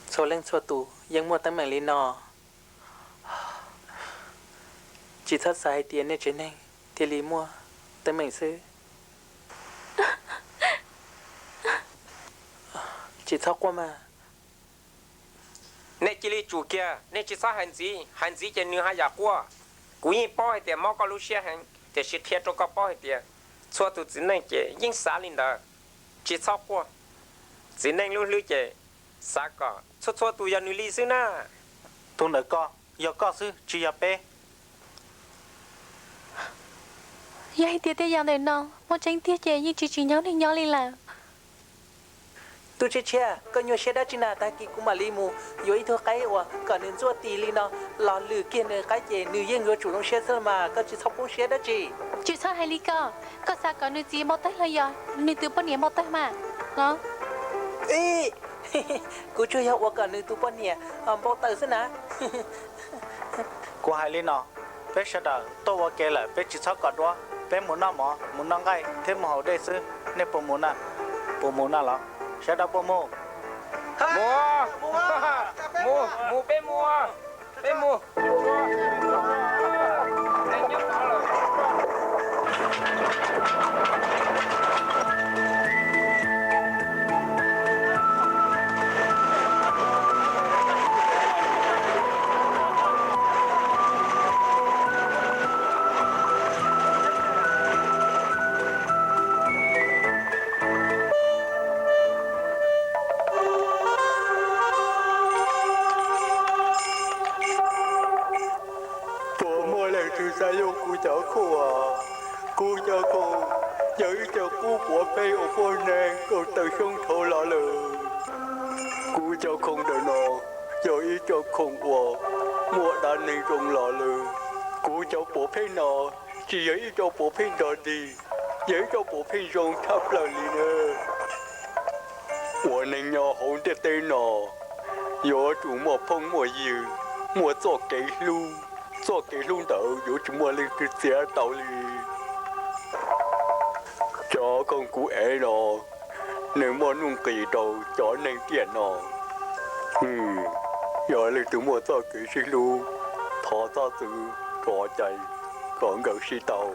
Txhua leej txhua tus yeej muaj teeb meem li no. Tsis txhob xav hais tias nej tsev neeg thiaj li muaj teeb meem xwb. Tsis txhob quaj mas. Nej cia li tsum kiag, nej tsis txhob hais ntxiv, hais ntxiv ces nws haj yam quaj. Kuv yeej paub hais tias mob koj lub siab heev, tiam sis qhia rau koj paub hais tias txhua tus txiv neej ces yeej xav li ntawd. Tsis txhob quaj, txiv neej lub hlwb ces xav kom txhua txhua tus yog nws li xwb na. Tus ntawm ko yog koj xwb tsis yog peb. Yog hais tias tej yam ntawm no muaj tseeb tiag ces yeej tsis tsim nyog nej nyob li lawm. Ntuj Tshiab, koj nyuaj siab dab tsi na? Tag kis kuv mam li mus yuav ib tug qaib uas kom nws ntxuaj tis li no los lwm kiag nws qaib ces nws yeej yuav tsum zoo siab xwb los mas, koj tsis txhob poob siab dab tsi. Tsis txhob hais li ko, koj xav kom nws txiv npau taws los yog nws tus poj niam npau taws mas los? Kuv tsuas yog ua kom nws tus poj niam npau taws xwb na. Kuv hais li no, peb sawv daws tuaj ua ke lawm peb tsis txhob kos duab, peb mus noj mov mus noj nqaij thiab mus haus dej xwb, nej puas mus na? Puas mus na los? Sawv daws puas mus? Mus, mus, mus, peb mus, peb mus. Puas muaj leej twg xav yuav kuv cov khoom? Kuv cov khoom yog ib co qub puav pheej uas poj neeg kaum tawm xyoo dhau los lawm. Kuv cov khoom ntawm no yog ib co khoom uas muaj dab neeg zoo los lawm. Kuv cov puav pheej no tsis yog ib co puav pheej nrog dig, yog ib co puav pheej zoo tshaj plaws li na. Ua neeg nyob hauv ntiaj teb no yuav tsum muaj phooj muaj ywg, muaj txoj kev hlub, txoj kev hlub ntawd yuav tsis muaj leej twg txiav tau li. Cov khoom kuv ev no nws muaj nuj nqis rau cov neeg tiam no. Yog leej twg muaj txoj kev sib hlub, thov txhob txwv tso cai kom nkawd sib tau.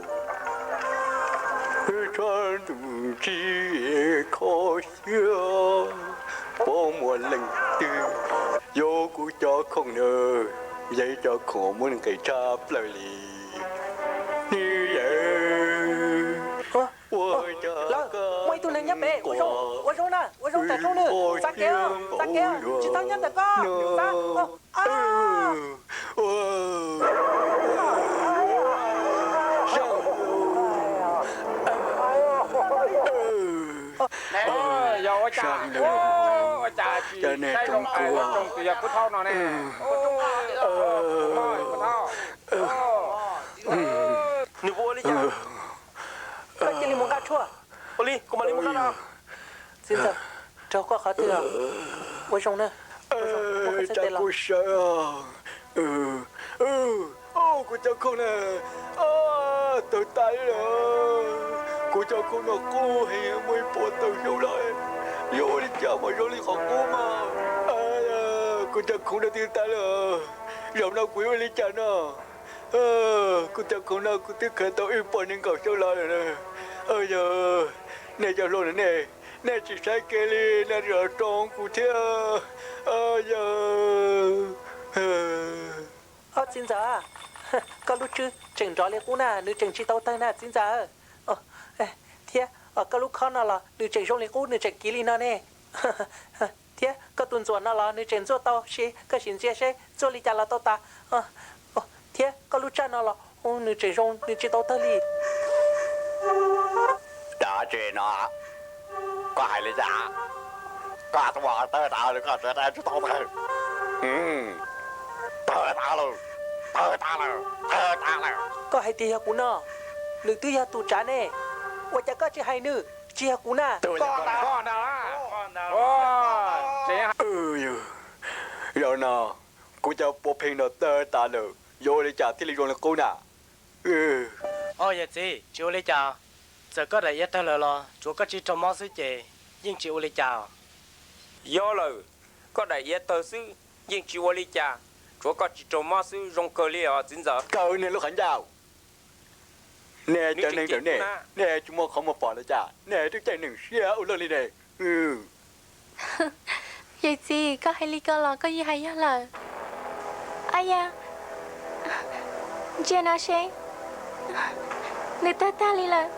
Tshav ntuj ntsig kho siab, puas muaj leej twg yuav kuv cov khoom na, yog ib co khoom muaj nqis tshaj plaws li. Ni yawm, ua cas koj muaj ib tug neeg nyob pem, ua zoo na, ua zoo tawm rooj nws, txav kev, txav kev, tsis txhob nyob ntawm ko, txav. Yog ua cas, ua cas tsis saib zoo tus yog Pub Thauj no ne? Nws puas ua li cas? Koj cia li mus nqa tshuaj. Ua li, kuv mam li mus nqa no. Txiv ntxawm, raug koj qhov twg? Ua zoo na. Kuv sawv, kuv cov khoom na, tawg tas li lawm. Kuv cov khoom no qub heev, muaj ib puas tawm xyoo lawm, yuav ua li cas mas zoo li qhov qub mas. Kuv cov khoom no twb tas lawm, zaum no kuv yuav ua li cas no? Kuv cov khoom no kuv twb khaws tau ib puas nees nkaum xyoo los lawm. Yog nej cov hluas ne, nej tsis saib kev li, nej los roos kuv thiab. Yog, txiv ntxawm, koj lub tswb tseem nrov li qub na, nws tseem tsis tau tawg na txiv ntxawm. Thiab koj lub khob no los nws tseem zoo li qub, nws tseem kiv li no ne. Thiab koj tus ntxuam no los nws tseem ntxuaj tau, koj sim ntsia seb ntxuaj li cas los tau tas. Thiab koj lub tsaj no los nws tseem zoo, nws tsis tau tawg li. Dab tsi no? Koj hais li cas? Koj tus tawg tas lawm, koj txawv tas tsis tau tawg. Tawg tas lawm, tawg tas lawm, tawg tas lawm. Koj hais tias yog kuv no, nws twb yog tus tsav ne, ua cas koj tsis hais nws? Tsis yog kuv na. Zaum no kuv cov puav pheej no tawg tas lawm, yuav ua li cas thiaj li zoo li qub na? Yawm txiv, tsis ua li cas. Txawm koj daim iav tawg lawm los tsuav koj tsis raug mob xwb ces yeej tsis ua li cas. Yog lawm, koj daim iav tawg xwb yeej tsis ua li cas, tsuav koj tsis raug mob xwb, zoo kawg li os txiv ntxawm. Kaw niag lub qhov ncauj, nej cov neeg ntawm nej, nej tsis muaj qhov muag pom li cas, nej twb caij neeg siab ua luaj li ne. Yawm txiv, koj hais li ko los koj yeej hais yog lawm. Ab ya, ntsia no seb, nws tawg tag li lawm.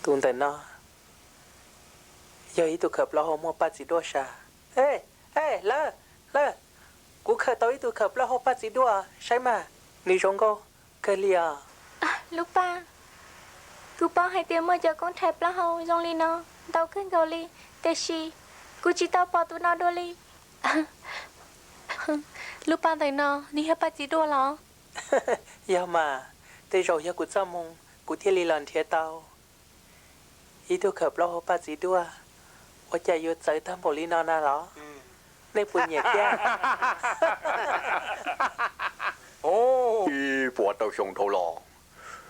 Tus ntawm no yog ib tug khawm plaub hau muaj paj txiv duaj sa. Ej, ej, lawv, lawv, kuv khawm tau ib tug khawm plaub hau paj txiv duaj, saib mas, nws zoo nkauj kawg li os. Lub paj, kuv paub hais tias muaj cov koob rhais plaub hau zoo li no ntau kawg nkaus li, tiam sis kuv tsis tau pom tus no dua li. Lub paj ntawm no nws yog paj txiv duaj los? Yog mas, tej zaum yog kuv txoj hmoo kuv thiaj li los nrhiav tau ib tug khawm plaub hau paj txiv duaj, ua cas yuav txawv tag npaum li no na los? Nej puas nyiam thiab? Ib puas tawm xyoo dhau los,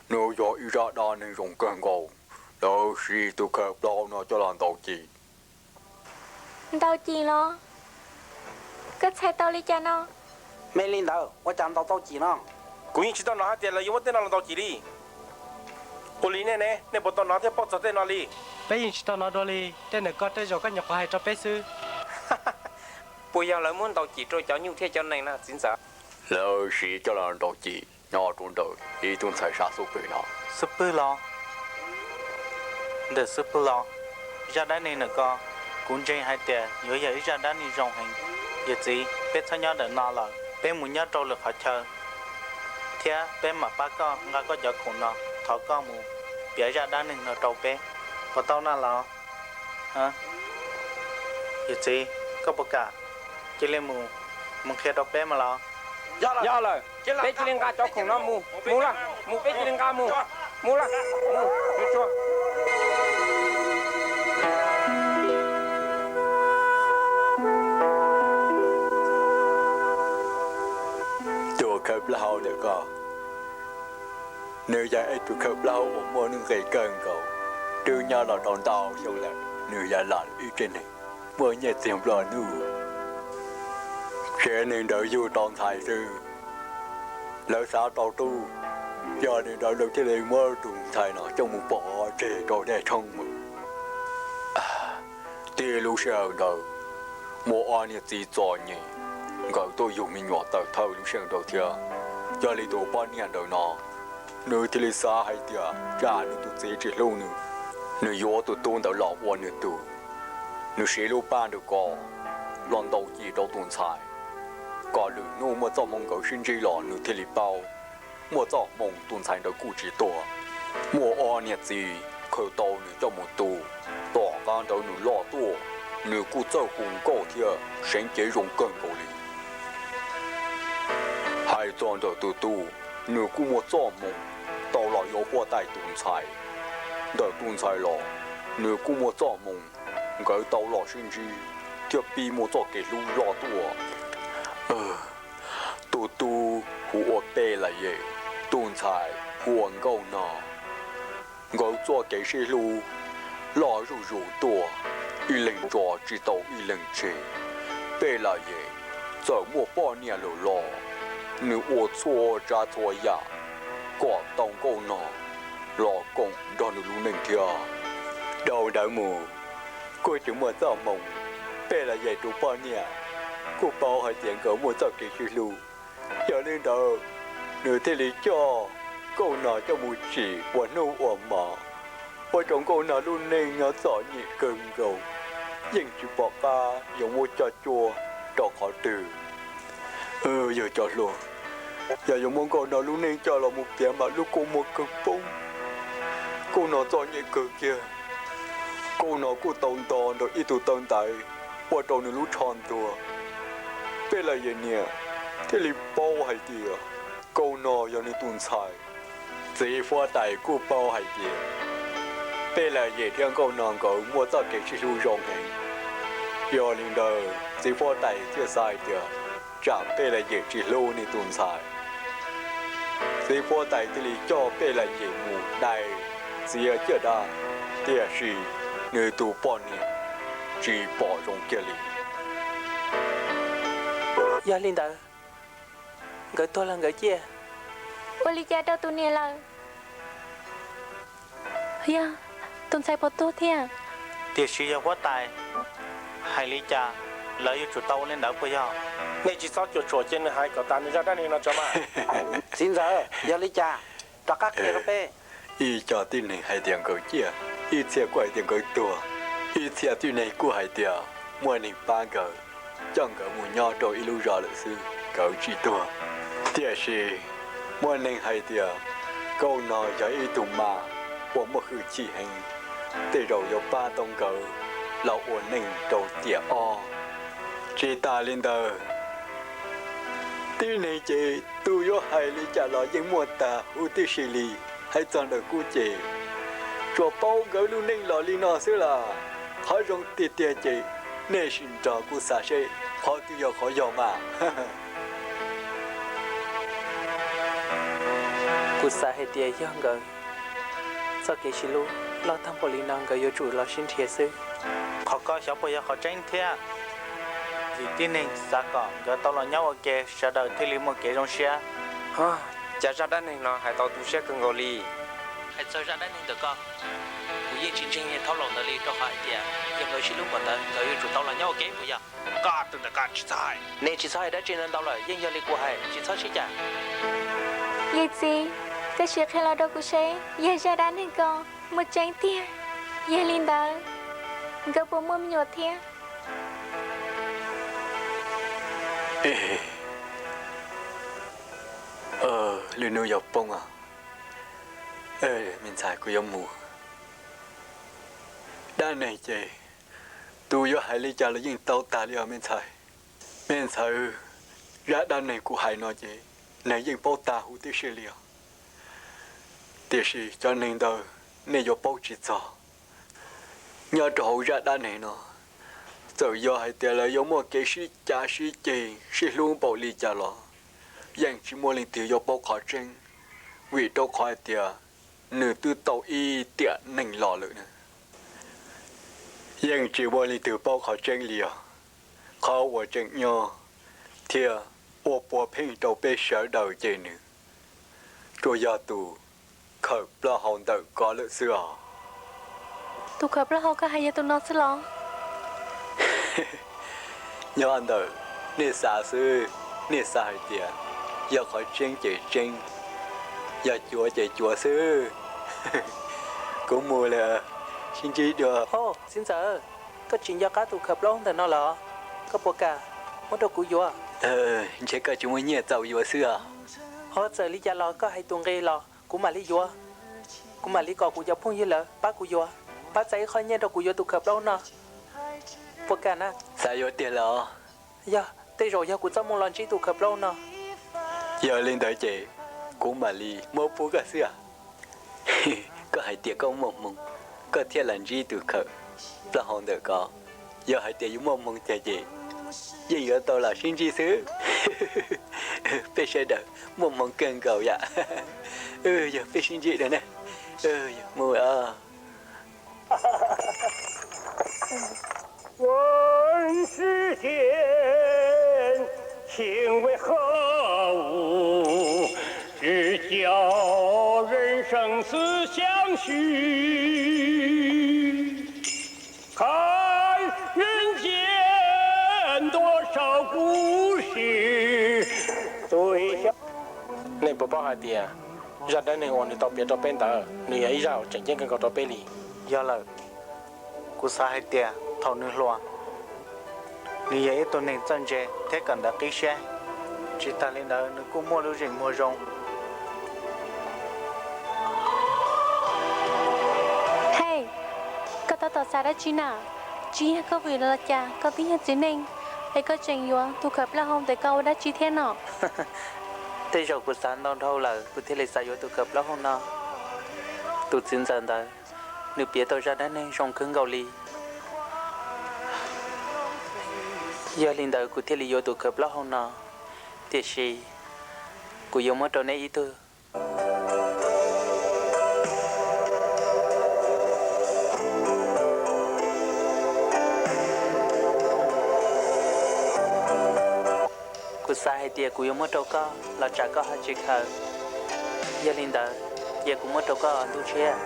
nws yog ib zaj dab neeg zoo kawg nkaus, lawv siv tus khawm plaub no coj los ntaus cim. Ntaus cim los? Koj txhais tau li cas no? Me li ntawd ua cas ntaus tau cim no? Kuv yeej tsis tau hnov hais tias lawv yuav muab tej no los ntaus cim li. Ua li nej ne, nej puas tau hnov thiab paub txog tej no li? Peb yeej tsis tau hnov dua li, tej ntawm ko tej zaum koj nyuam qhuav hais rau peb xwb. Puas yog lawv muab ntaus cim rau cov nyuj thiab cov nees na txiv ntxawm? Lawv siv coj los ntaus cim nyob rau ntawm ib tug ntxhais sab xub pwg no. Xub pwg los? Ntawm xub pwg los? Zaj dab neeg ntawm ko kuv ntseeg hais tias yuav yog ib zaj dab neeg zoo heev. Yawm txiv, peb txhob nyob ntawm no lawm, peb mus nyob rau lwm qhov chaw, thiab peb mam pab koj nqa koj cov khoom no, thov koj mus piav zaj dab neeg no rau peb, puas tau na los? Yawm txiv, koj puas kam? Cia li mus, mus qhia rau peb mas los. Yog lawm, peb cia li nqa cov khoom no mus, mus lawm, mus peb cia li nqa mus, mus lawm, mus, mus tsuag. Tus khawm plaub hau ntawm ko, nws yog ib tug khawm plaub hau uas muaj nuj nqis kawg nkaus, twb nyob los tau ntau xyoo lawm, nws yog los ib tsev neeg muaj nyiaj txiag nplua nuj. Tsev neeg ntawd yug tau ntxhais xwb, lawv xav tau tub, yog li ntawd lawv thiaj li muab tus ntxhais no coj mus pov tseg rau dej tshoob mus. Txij lub sij hawm ntawd, muaj ob niam txiv txom nyem, nkawd tuaj yug me nyuam tawm thawj lub sij hawm ntawd thiab. Yog li tus poj niam ntawd no, nws thiaj li xav hais tias tsam nws tus txiv tsis hlub nws, nws yuav tus tub ntawd los ua nws tug. Nws siv lub paj ntawm ko los ntaus cim rau tus ntxhais, kom lwm hnub muaj txoj hmoo nkawd sib ntsib los nws thiaj li paub. Muaj txoj hmoo tus ntxhais ntawd kuj tsis tuag. Muaj ob niam txiv khaws tau nws coj mus tu. Tom qab ntawd nws loj tuaj, nws kuj txawj hu nkauj thiab seev cev zoo kawg nkaus li. Hais txog ntawm tus tub, nws kuj muaj txoj hmoo tau los yuav huab tais tus ntxhais. Ntawm tus ntxhais los, nws kuj muaj txoj hmoo, nkawd tau los sib ntsib thiab pib muaj txoj kev hlub loj tuaj. Tus tub hu ua Pej Las Yes, tus ntxhais hu ua Nkauj Nog. Nkawd txoj kev sib hlub loj zuj zus tuaj, ib leeg tso tsis tau ib leeg tseg. Pej Las Yes txawm muaj poj niam lawm los, nws ua txhua tsav txhua yam kom tau Nkauj Nog los koom nrog nws lub neej thiab. Dhau ntawd mus, kuj tsis muaj txoj hmoo, Pej Las Yes tus poj niam kuj paub hais tias nkawd muaj txoj kev sib hlub. Yog li ntawd, nws thiaj li coj Nkauj Nog coj mus tsim ua hnub ua hmo, ua rau Nkauj Nog lub neej nyob txom nyem kawg nkaus, yeej tsis pom qab yuav muab coj cuag rau qhov twg. Yawg cov hluas, yog yuav muab Nkauj Nog lub neej coj los mus piav mas lub kua muag kawg poob. Nkauj Nog txom nyem kawg kiag. Nkauj Nog kuj tau nto nrog ib tug taw ntaiv ua rau nws lub tsho ntuag. Pej Lam Yem niam thiaj li paub hais tias Nkauj Nog yog nws tus ntxhais. Txiv huab tais kuj paub hais tias Pej Lam Yem thiab Nkauj Nog nkawd muaj txoj kev sib hlub zoo heev. Yog li ntawd txiv huab tais thiaj xav hais tias tsam Pej Lam Yem tsis hlub nws tus ntxhais, txiv huab tais thiaj li coj Pej Lam Yem mus dai txiav ciaj dab, tiam sis nws tus poj niam tsis pom zoo kiag li. Yog li ntawd, nkawd tuag los nkawd ciaj. Ua li cas rau tus niam lawm? Yog, tus ntxhais puas tuag thiab? Tiam sis yog huab tais hais li cas, lawv yuav tsum tau ua li ntawd puas yog? Nej tsis txhob cuam tshuam cia nws hais kom tas nws zaj dab neeg no tso mas. Txiv ntxawm, yog li cas? Rov qab qhia rau peb. Ib co tib neeg hais tias nkawd ciaj, ib txhia kuj hais tias nkawd tuag, ib txhia tib neeg kuj hais tias muaj neeg pab nkawd, coj nkawd mus nyob rau ib lub zos lawm xwb, nkawd tsis tuag. Tiam sis muaj neeg hais tias Nkauj Nog yog ib tug mas uas muaj hwj chim heev, tej zaum yuav pab tau nkawd los ua neej rau tiam ob. Tsis tas li ntawd, tib neeg ces tus yuav hais li cas los yeej muaj tag huv tib si li. Hais txog ntawm kuv ces tsuas paub nkawd lub neej los li no xwb las. Qhov zoo tiag tiag ces nej sim nrog kuv xav seb qhov twg yog qhov yog mas. Kuv xav hais tias yog nkawd txoj kev sib hlub loj tag npaum li no nkawd yuav tsum los sib nrhiav xwb. Qhov ko xyov puas yog qhov tseeb thiab, vim tib neeg xav kom nkawd tau los nyob ua ke sawv daws thiaj li muaj kev zoo siab. Cas zaj dab neeg no hais tau tu siab kawg nkaus li. Hais txog zaj dab neeg ntawm ko, kuv yeej tsis ntseeg niag thaub laus ntawd li, rau qhov hais tias yog nkawd sib hlub npaum ntawd nkawd yuav tsum tau los nyob ua ke puas yog? Koj tus ntawm ko tsis txhob hais. Nej tsis txhob hais dab tsi ntau ntau lawm, yeej yog li kuv hais, tsis txhob sib cam. Yawm txiv, koj sim qhia los rau kuv seb yog zaj dab neeg ko muaj tseeb tiag, yog li ntawd nkawd puas muaj me nyuam thiab? Lwm hnub yuav poob os. Me ntxhais, kuv yuav mus. Dab neeg ces tus yuav hais li cas los yeej tau tag li os me ntxhais. Me ntxhais, zaj dab neeg kuv hais no ces neeg yeej paub tag huv tib si li os. Tiam sis cov neeg ntawd nej yuav paub tsis txog. Nyob rau hauv zaj dab neeg no, txawm yog hais tias lawv yuav muaj kev sib cav sib ceg sib hlub npaum li cas los yeej tsis muaj leej twg yuav paub qhov tseeb, vim rau qhov hais tias nws twb tau ib tiam neeg los lawm na. Yeej tsis muaj leej twg paub qhov tseeb li os. Qhov uas tseem nyob thiab ua puav pheej rau peb sawv daws ces nws tsuas yog tus khawm plaub hau ntawm ko lawm xwb os. Tus khawm plaub hau koj hais yog tus no xwb los? Nyob ntawm nej xav xwb, nej xav hais tias yog qhov tseeb ces tseeb, yog cuav ces cuav xwb. Kuv mus lawm, sib ntsib dua. Ho, txiv ntxawm, koj tsis nco qab tus khawm plaub ntawm no los? Koj puas kam muab rau kuv yuav? Ntshe koj tsis muaj nyiaj txaus yuav xwb os. Ho txawm li cas los koj hais tus nqi los kuv mam li yuav. Kuv mam li kom kuv cov phooj ywg lawv pab kuv yuav, pab txais ib qho nyiaj rau kuv yuav tus khawm plaub no. Puas kam na? Xav yuav tiag los? Yog, tej zaum yog kuv txoj moo los ntsib tus khawm plaub no. Yog li ntawd ces kuv mam li muab pub koj xwb os. Koj hais tias koj muaj hmoo, koj thiaj los ntsib tus khawm plaub hau ntawm ko. Yog hais tias yuav muaj hmoo tiag ces yeej yuav tau los sib ntsib xwb. Peb sawv daws muaj hmoo kawg nkaus yam. Yog peb sib ntsib dua na. Mus os. 问世间情为何物，只教人生死相许。看人间多少故事，最笑。 Nej puas paub hais tias zaj dab neeg uas nws tau piav rau peb ntawd nws yog ib zaj uas tseem ceeb kawg nkaus rau peb li? Yog lawm, kuv xav hais tias thaum nws hluas, nws yog ib tug neeg txawj ntse thiab kawm ntawv qib siab, tsis tas li ntawd nws kuj muaj lub zeem muag zoo. Xav dab tsi na? Tsis yog koj vwm los cas, koj twb yog txiv neej es koj tseem yuav tus khawv plaub hau ntawm koj ua dab tsi thiab no? Tej zaum kuv xav ntau dhau lawm kuv thiaj li xav yuav tus khawv plaub hau no. Tus txiv ntxawm ntawd, nws piav tau zaj dab neeg zoo kawg nkaus li. Yog li ntawd kuv thiaj li yuav tus khawv plaub hau no. Tiam sis kuv yuav muab rau neb ib tug. Kuv xav hais tias kuv yuav muab rau koj los tsam koj ho tsis khaws. Yog li ntawd, cia kuv muab rau koj ntuj tshiab.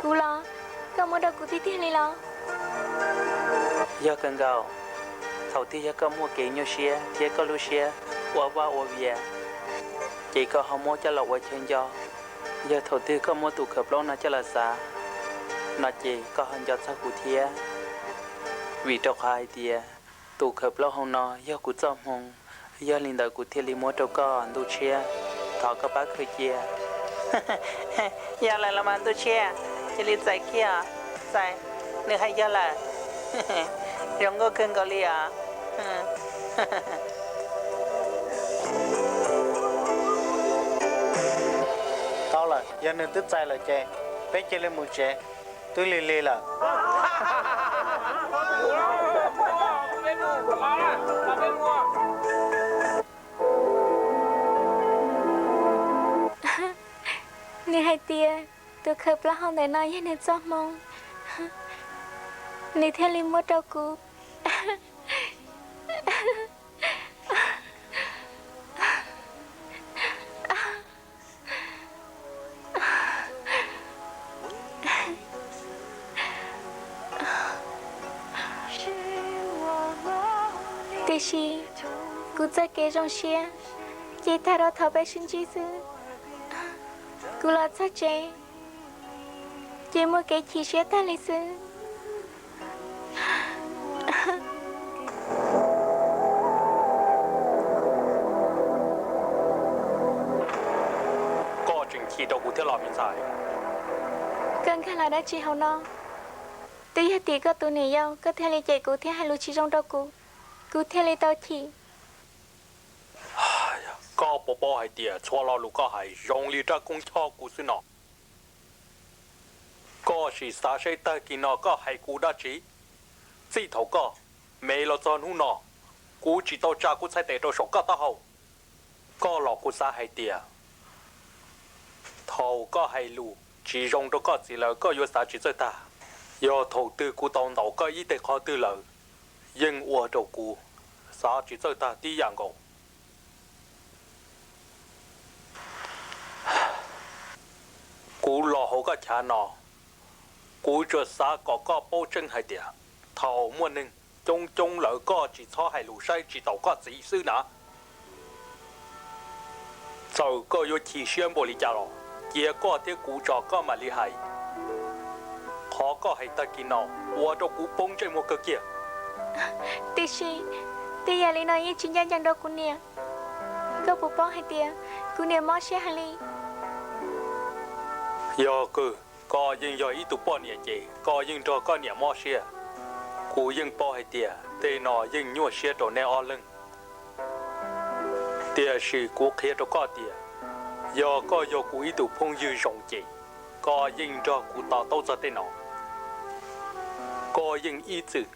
Kuv los? Koj muab rau kuv tiag tiag li los? Yog kawg nkaus. Thaum twg yog koj muaj kev nyuaj siab thiab koj lub siab ua vaj ua vias, ces koj ho muab coj los ua chaw nco. Yog thaum twg koj muab tus khawv plaub no coj los xav no ces koj ho nco txog kuv thiab. Vim rau qhov hais tias tus khawv plaub hau no yog kuv txoj hmoo, yog li ntawd kuv thiaj li muab rau koj ntuj tshiab. Thov koj pab khaws cia. Yog lawm los mas ntuj tshiab, cia li txais kiag os. Txais, nws hais yog lawm. Zoo nkauj kawg nkaus li os. Tau lawm, yog nws twb txais lawm ces peb cia li mus tsev, twb lig lig lawm. Nws hais tias tus khawv plaub hau ntawm no yog nws txoj hmoo, nws thiaj li muab rau kuv. Tiam sis kuv txoj kev zoo siab ces tag rau thaum peb sib ntsib xwb. Kuv los txog tsev ces muaj kev chim siab tag li xwb. Koj tseem chim rau kuv thiab los me ntxhais? Koj nkag los dab tsi hauv no? Twb yog tim koj tus niam yau koj thiaj li cem kuv thiab hais lus tsis zoo rau kuv, kuv thiaj li tau chim. Koj puas paub hais tias txhua lo lus koj hais zoo li rab koob choj kuv xwb no? Koj sim xav seb tag kis no koj hais kuv dab tsi. Txij thaum koj me los txog hnub no, kuv tsis tau tsa kuv txhais tes rau saum koj taub hau. Koj los kuv xav hais tias thaum koj hais lus tsis zoo rau koj txiv lawm koj yuav xav tsis txawj tag. Yog thaum twg kuv tau ntaus koj ib teg qhov twg lawm, yeej ua rau kuv xav tsis txawj tag tib yam nkaus. Kuv los hauv koj chav no, kuv tsuas xav kom koj paub tseeb hais tias thaum muaj neeg coob coob lawm koj tsis txhob hais lus saib tsis taus koj txiv xwb na. Txawm koj yuav chim siab npaum li cas los cia koj thiab kuv tso koj mam li hais. Qhov koj hais tag kis no ua rau kuv poob ntsej muag kawg kiag. Tiam sis tej yam li no yeej tsis ncaj ncees rau kuv niam. Koj puas paub hais tias kuv niam mob siab heev li? Yog koj yeej yog ib tug poj niam ces koj yeej nrog koj niam mob siab. Kuv yeej paub hais tias tej no yeej nyuaj siab rau neb ob leeg. Tiam sis kuv qhia rau koj tias, yog koj yog kuv ib tug phooj ywg zoo ces koj yeej nrog kuv to taub txog tej no. Koj yeej ib txwm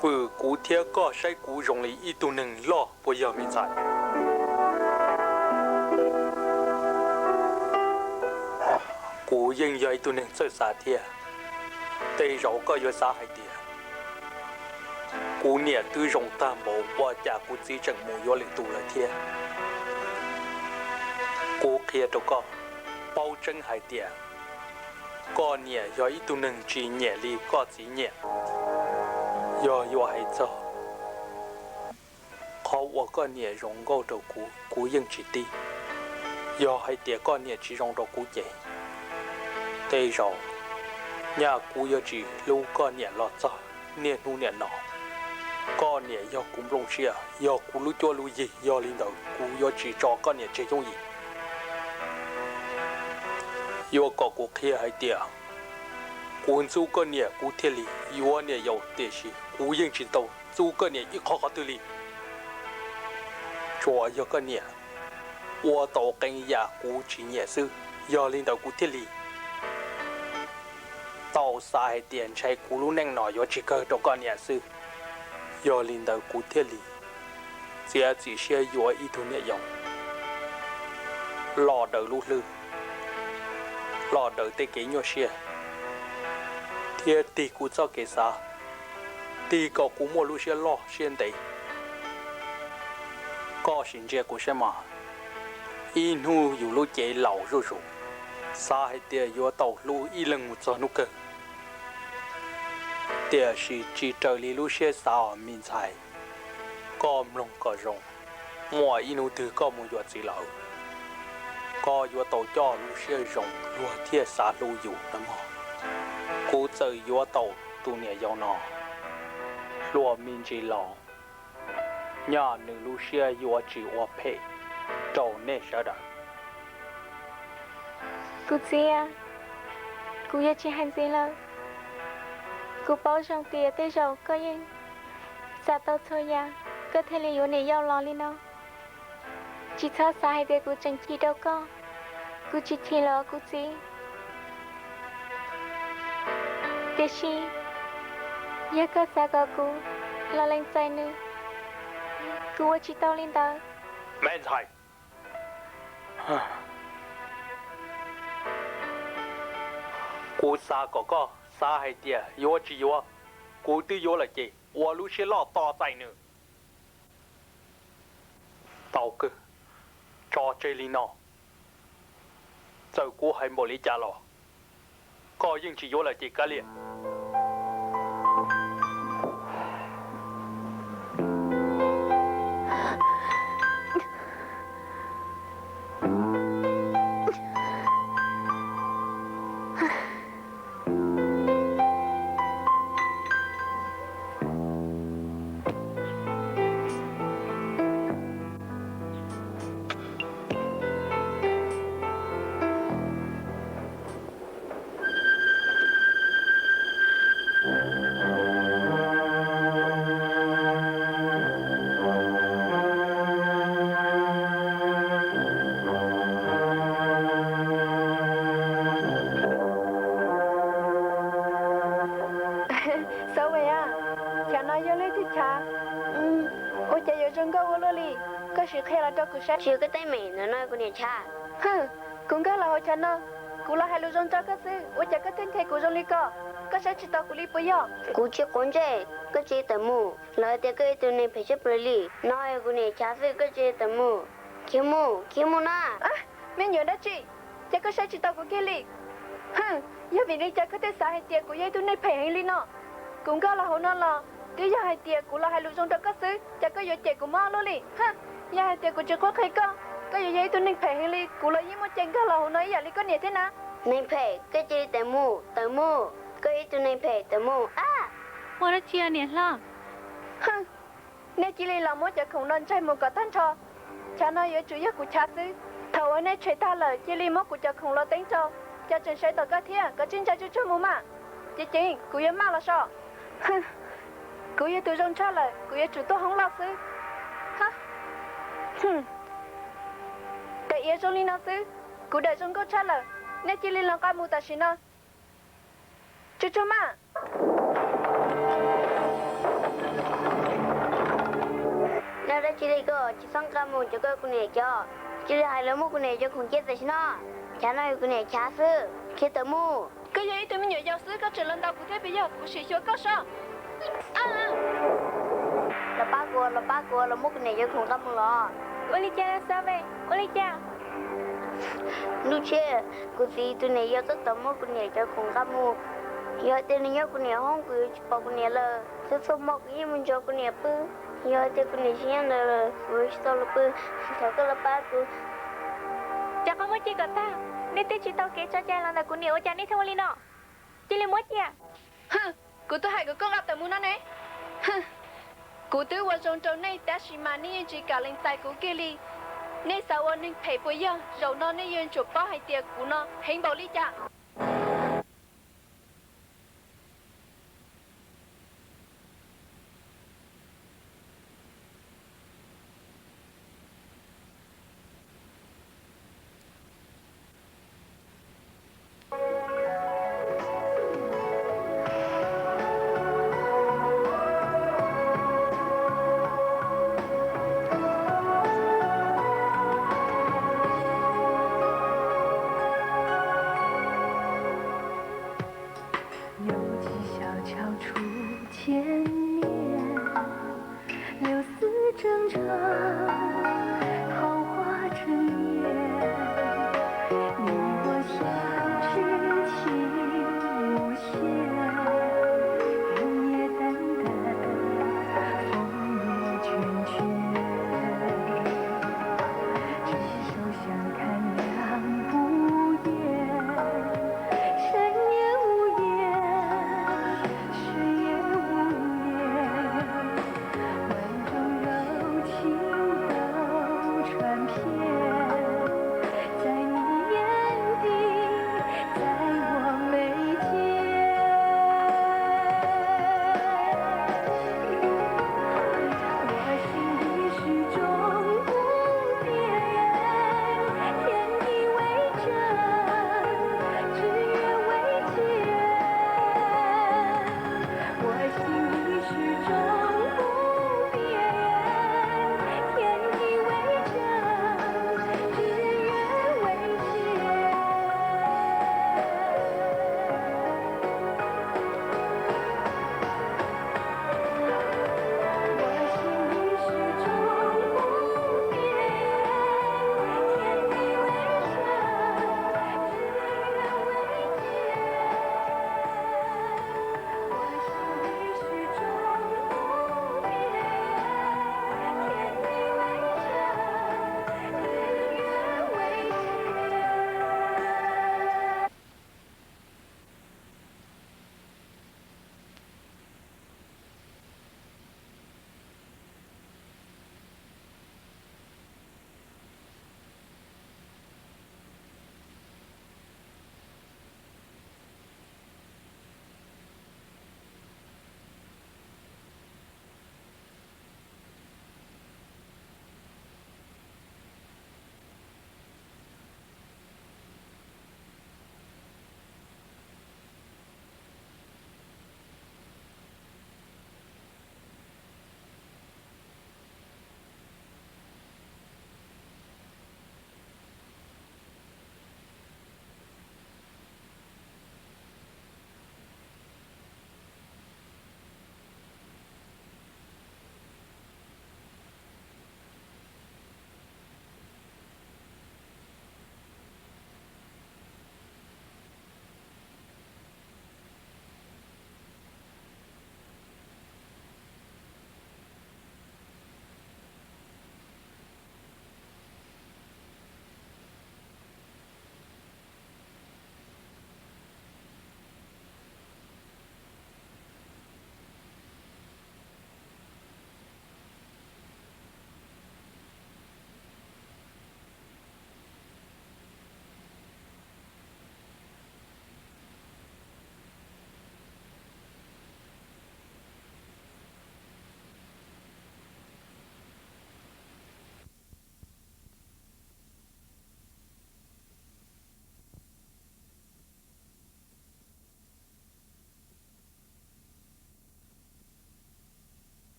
hwm kuv thiab koj saib kuv zoo li ib tug neeg loj puas yog me ntxhais? Kuv yeej yog ib tug neeg txawj xav thiab. Tej zaum koj yuav xav hais tias kuv niam twb zoo tag npaum ua cas kuv txiv tseem mus yuav lwm tus lawm thiab. Kuv qhia rau koj paub tseeb hais tias koj niam yog ib tug neeg tsis nyiam li koj txiv nyiam. Yog yuav hais txog qhov uas koj niam zoo nkauj rau kuv, kuv yeej tsis tib. Yog hais tias koj niam tsis zoo rau kuv ces tej zaum nyaj kuv yuav tsis hlub koj niam los txog niaj hnub niam no. Koj niam yog kuv nplooj siab, yog kuv lub cuab lub yig, yog li ntawd kuv yuav tsis tso koj niam tseg yooj yim. Yuav kom kuv qhia hais tias Kuv ntxub koj niam kuv thiaj li yuav niam yau, tiam sis kuv yeej tsis tau ntxub koj niam ib qho qhov twg li. Tsuas yog koj niam ua tau qee yam kuv tsis nyiam xwb, yog li ntawd kuv thiaj li tau xav hais tias ntshai kuv lub neej no yuav tsis kawg rau koj niam xwb. Yog li ntawd kuv thiaj li txiav txim siab yuav ib tug niam yau los daws lub hlwb, los daws tej kev nyuaj siab, thiab tig kuv txoj kev xav, tig kom kuv muaj lub siab loj siab ntev. Koj sim ntsia kuv saib mas, ib hnub yus lub cev laus zuj zus, xav hais tias yuav tau hlub ib leeg mus txog hnub kawg, tiam sis tsis raws li lub siab xav os me ntxhais. Koj mloog kom zoo, muaj ib hnub twg koj mus yuav txiv lawm, koj yuav tau coj lub siab zoo luag thiaj xav hlub yus nawb mog. Kuv txawm yuav tau tus niam yau no hluas me ntsis los, nyaj nws lub siab yuav tsis ua phem rau nej sawv daws. Kuv txiv, kuv yuav tsis hais ntxiv lawm. Kuv paub zoo tias tej zaum koj yeej xav tau txhua yam, koj thiaj li yuav niam yau los li no. Tsis txhob xav hais tias kuv tseem chim rau koj, kuv tsis chim los kuv txiv. Tiam sis yog koj xav kom kuv los lees txais nws, kuv ua tsis tau li ntawd. Me ntxhais, kuv xav kom koj xav hais tias yuav tsis yuav, kuv twb yuav lawm ces ua lub siab loj tos txais nws. Tau kawg, tso tseg li no. Txawm kuv hais npaum li cas los koj yeej tsis yuav lawm ces kav liam. Xav Ves a, chav no yog leej twg chav? Ua cas yuav zoo nkauj ua luaj li? Koj sim qhia los rau kuv saib. Tsis yog koj teeb meem, ntawm no kuv niam chav. Hwm, kuv nkag los hauv chav no, kuv los hais lus zoo rau koj xwb, ua cas koj thiaj nthe kuv zoo li ko? Koj saib tsis taus kuv li puas yog? Kuv tsis quav ntsej, koj cia li tawm mus. Lawv hais tias koj ib tug neeg phem siab plaws li. No yog kuv niam chav xwb, koj cia li tawm mus. Khiav mus, khiav mus na. Me nyuam dab tsi, cas koj saib tsis taus kuv kiag li? Hwm, yog vim li cas koj thiaj xav hais tias kuv yog ib tug neeg phem heev li no? Kuv nkag los hauv no los twb yog hais tias kuv los hais lus zoo rau koj xwb, cas koj yuav cem kuv mob luaj li? Hwm, yog hais tias kuv tsis qhuab qhia koj, koj yuav yog ib tug neeg phem heev li, kuv los yeej muaj cai nkag los hauv no ib yam li koj niam thiab na. Neeg phem, koj cia li tawm mus, tawm mus, koj ib tug neeg phem, tawm mus a. Ua dab tsi niam hlob? Hwm, nej cia li los muab cov khoom no ntsaig mus kom tag nrho. Chav no yuav tsum yog kuv chav xwb. Thaum uas nej tshem tag lawm cia li muab kuv cov khoom los teeb rau. Cov tseem sawv tom koj thiab, koj tsij ntshai tsuag tsuag mus mas. Ceev ceev, kuv yuav maj los so. Kuv yog tus zoo tshaj lawm, kuv yuav tsum tuaj hoob loj xwb. Daim iav zoo li no xwb, kuv daim zoo nkauj tshaj lawm. Nej cia li los nqa mus tam sim no. Tsuag tsuag mas. Nyob dab tsi li koj tsis txhob nqa mus cov koj kuv niam cov. Cia li hais los muab kuv niam cov khoom cia tam sim no. Chav no yog kuv niam chav xwb, khiav tawm mus. Koj yog ib tug me nyuam yaus xwb, koj tseem los ntaus kuv thiab puas yog? Kuv sim xyuas koj soj. Los pab kuv, los pab kuv, los muab kuv niam cov khoom nqa mus los. Ua li cas Xav Ves? Ua li cas? Ntuj tshiab, kuv txiv tus niam yau tab tom muab kuv niam cov khoom nqa mus. Yog tias nws nyob kuv niam hoob kuv yuav tsis pom kuv niam lawm. Txhua txhua hmo kuv yeej mus nrog kuv niam pw. Yog tias kuv niam tsis nyob ntawd lawm kuv yuav tsis tau los pw. Thov koj los pab kuv. Rov qab muab cia kom tag, nej twb tsis tau kev tso cai los ntawm kuv niam ua cas nej thiaj ua li no? Cia li muab cia. Kuv twb hais kom koj nqa tawm mus no ne. Kuv twb ua zoo rau nej tab sis mas nej yeej tsis kam lees txais kuv kiag li. Nej xav ua neeg phem puas yog? Zaum no nej yuav tsum paub hais tias kuv no heev npaum li cas.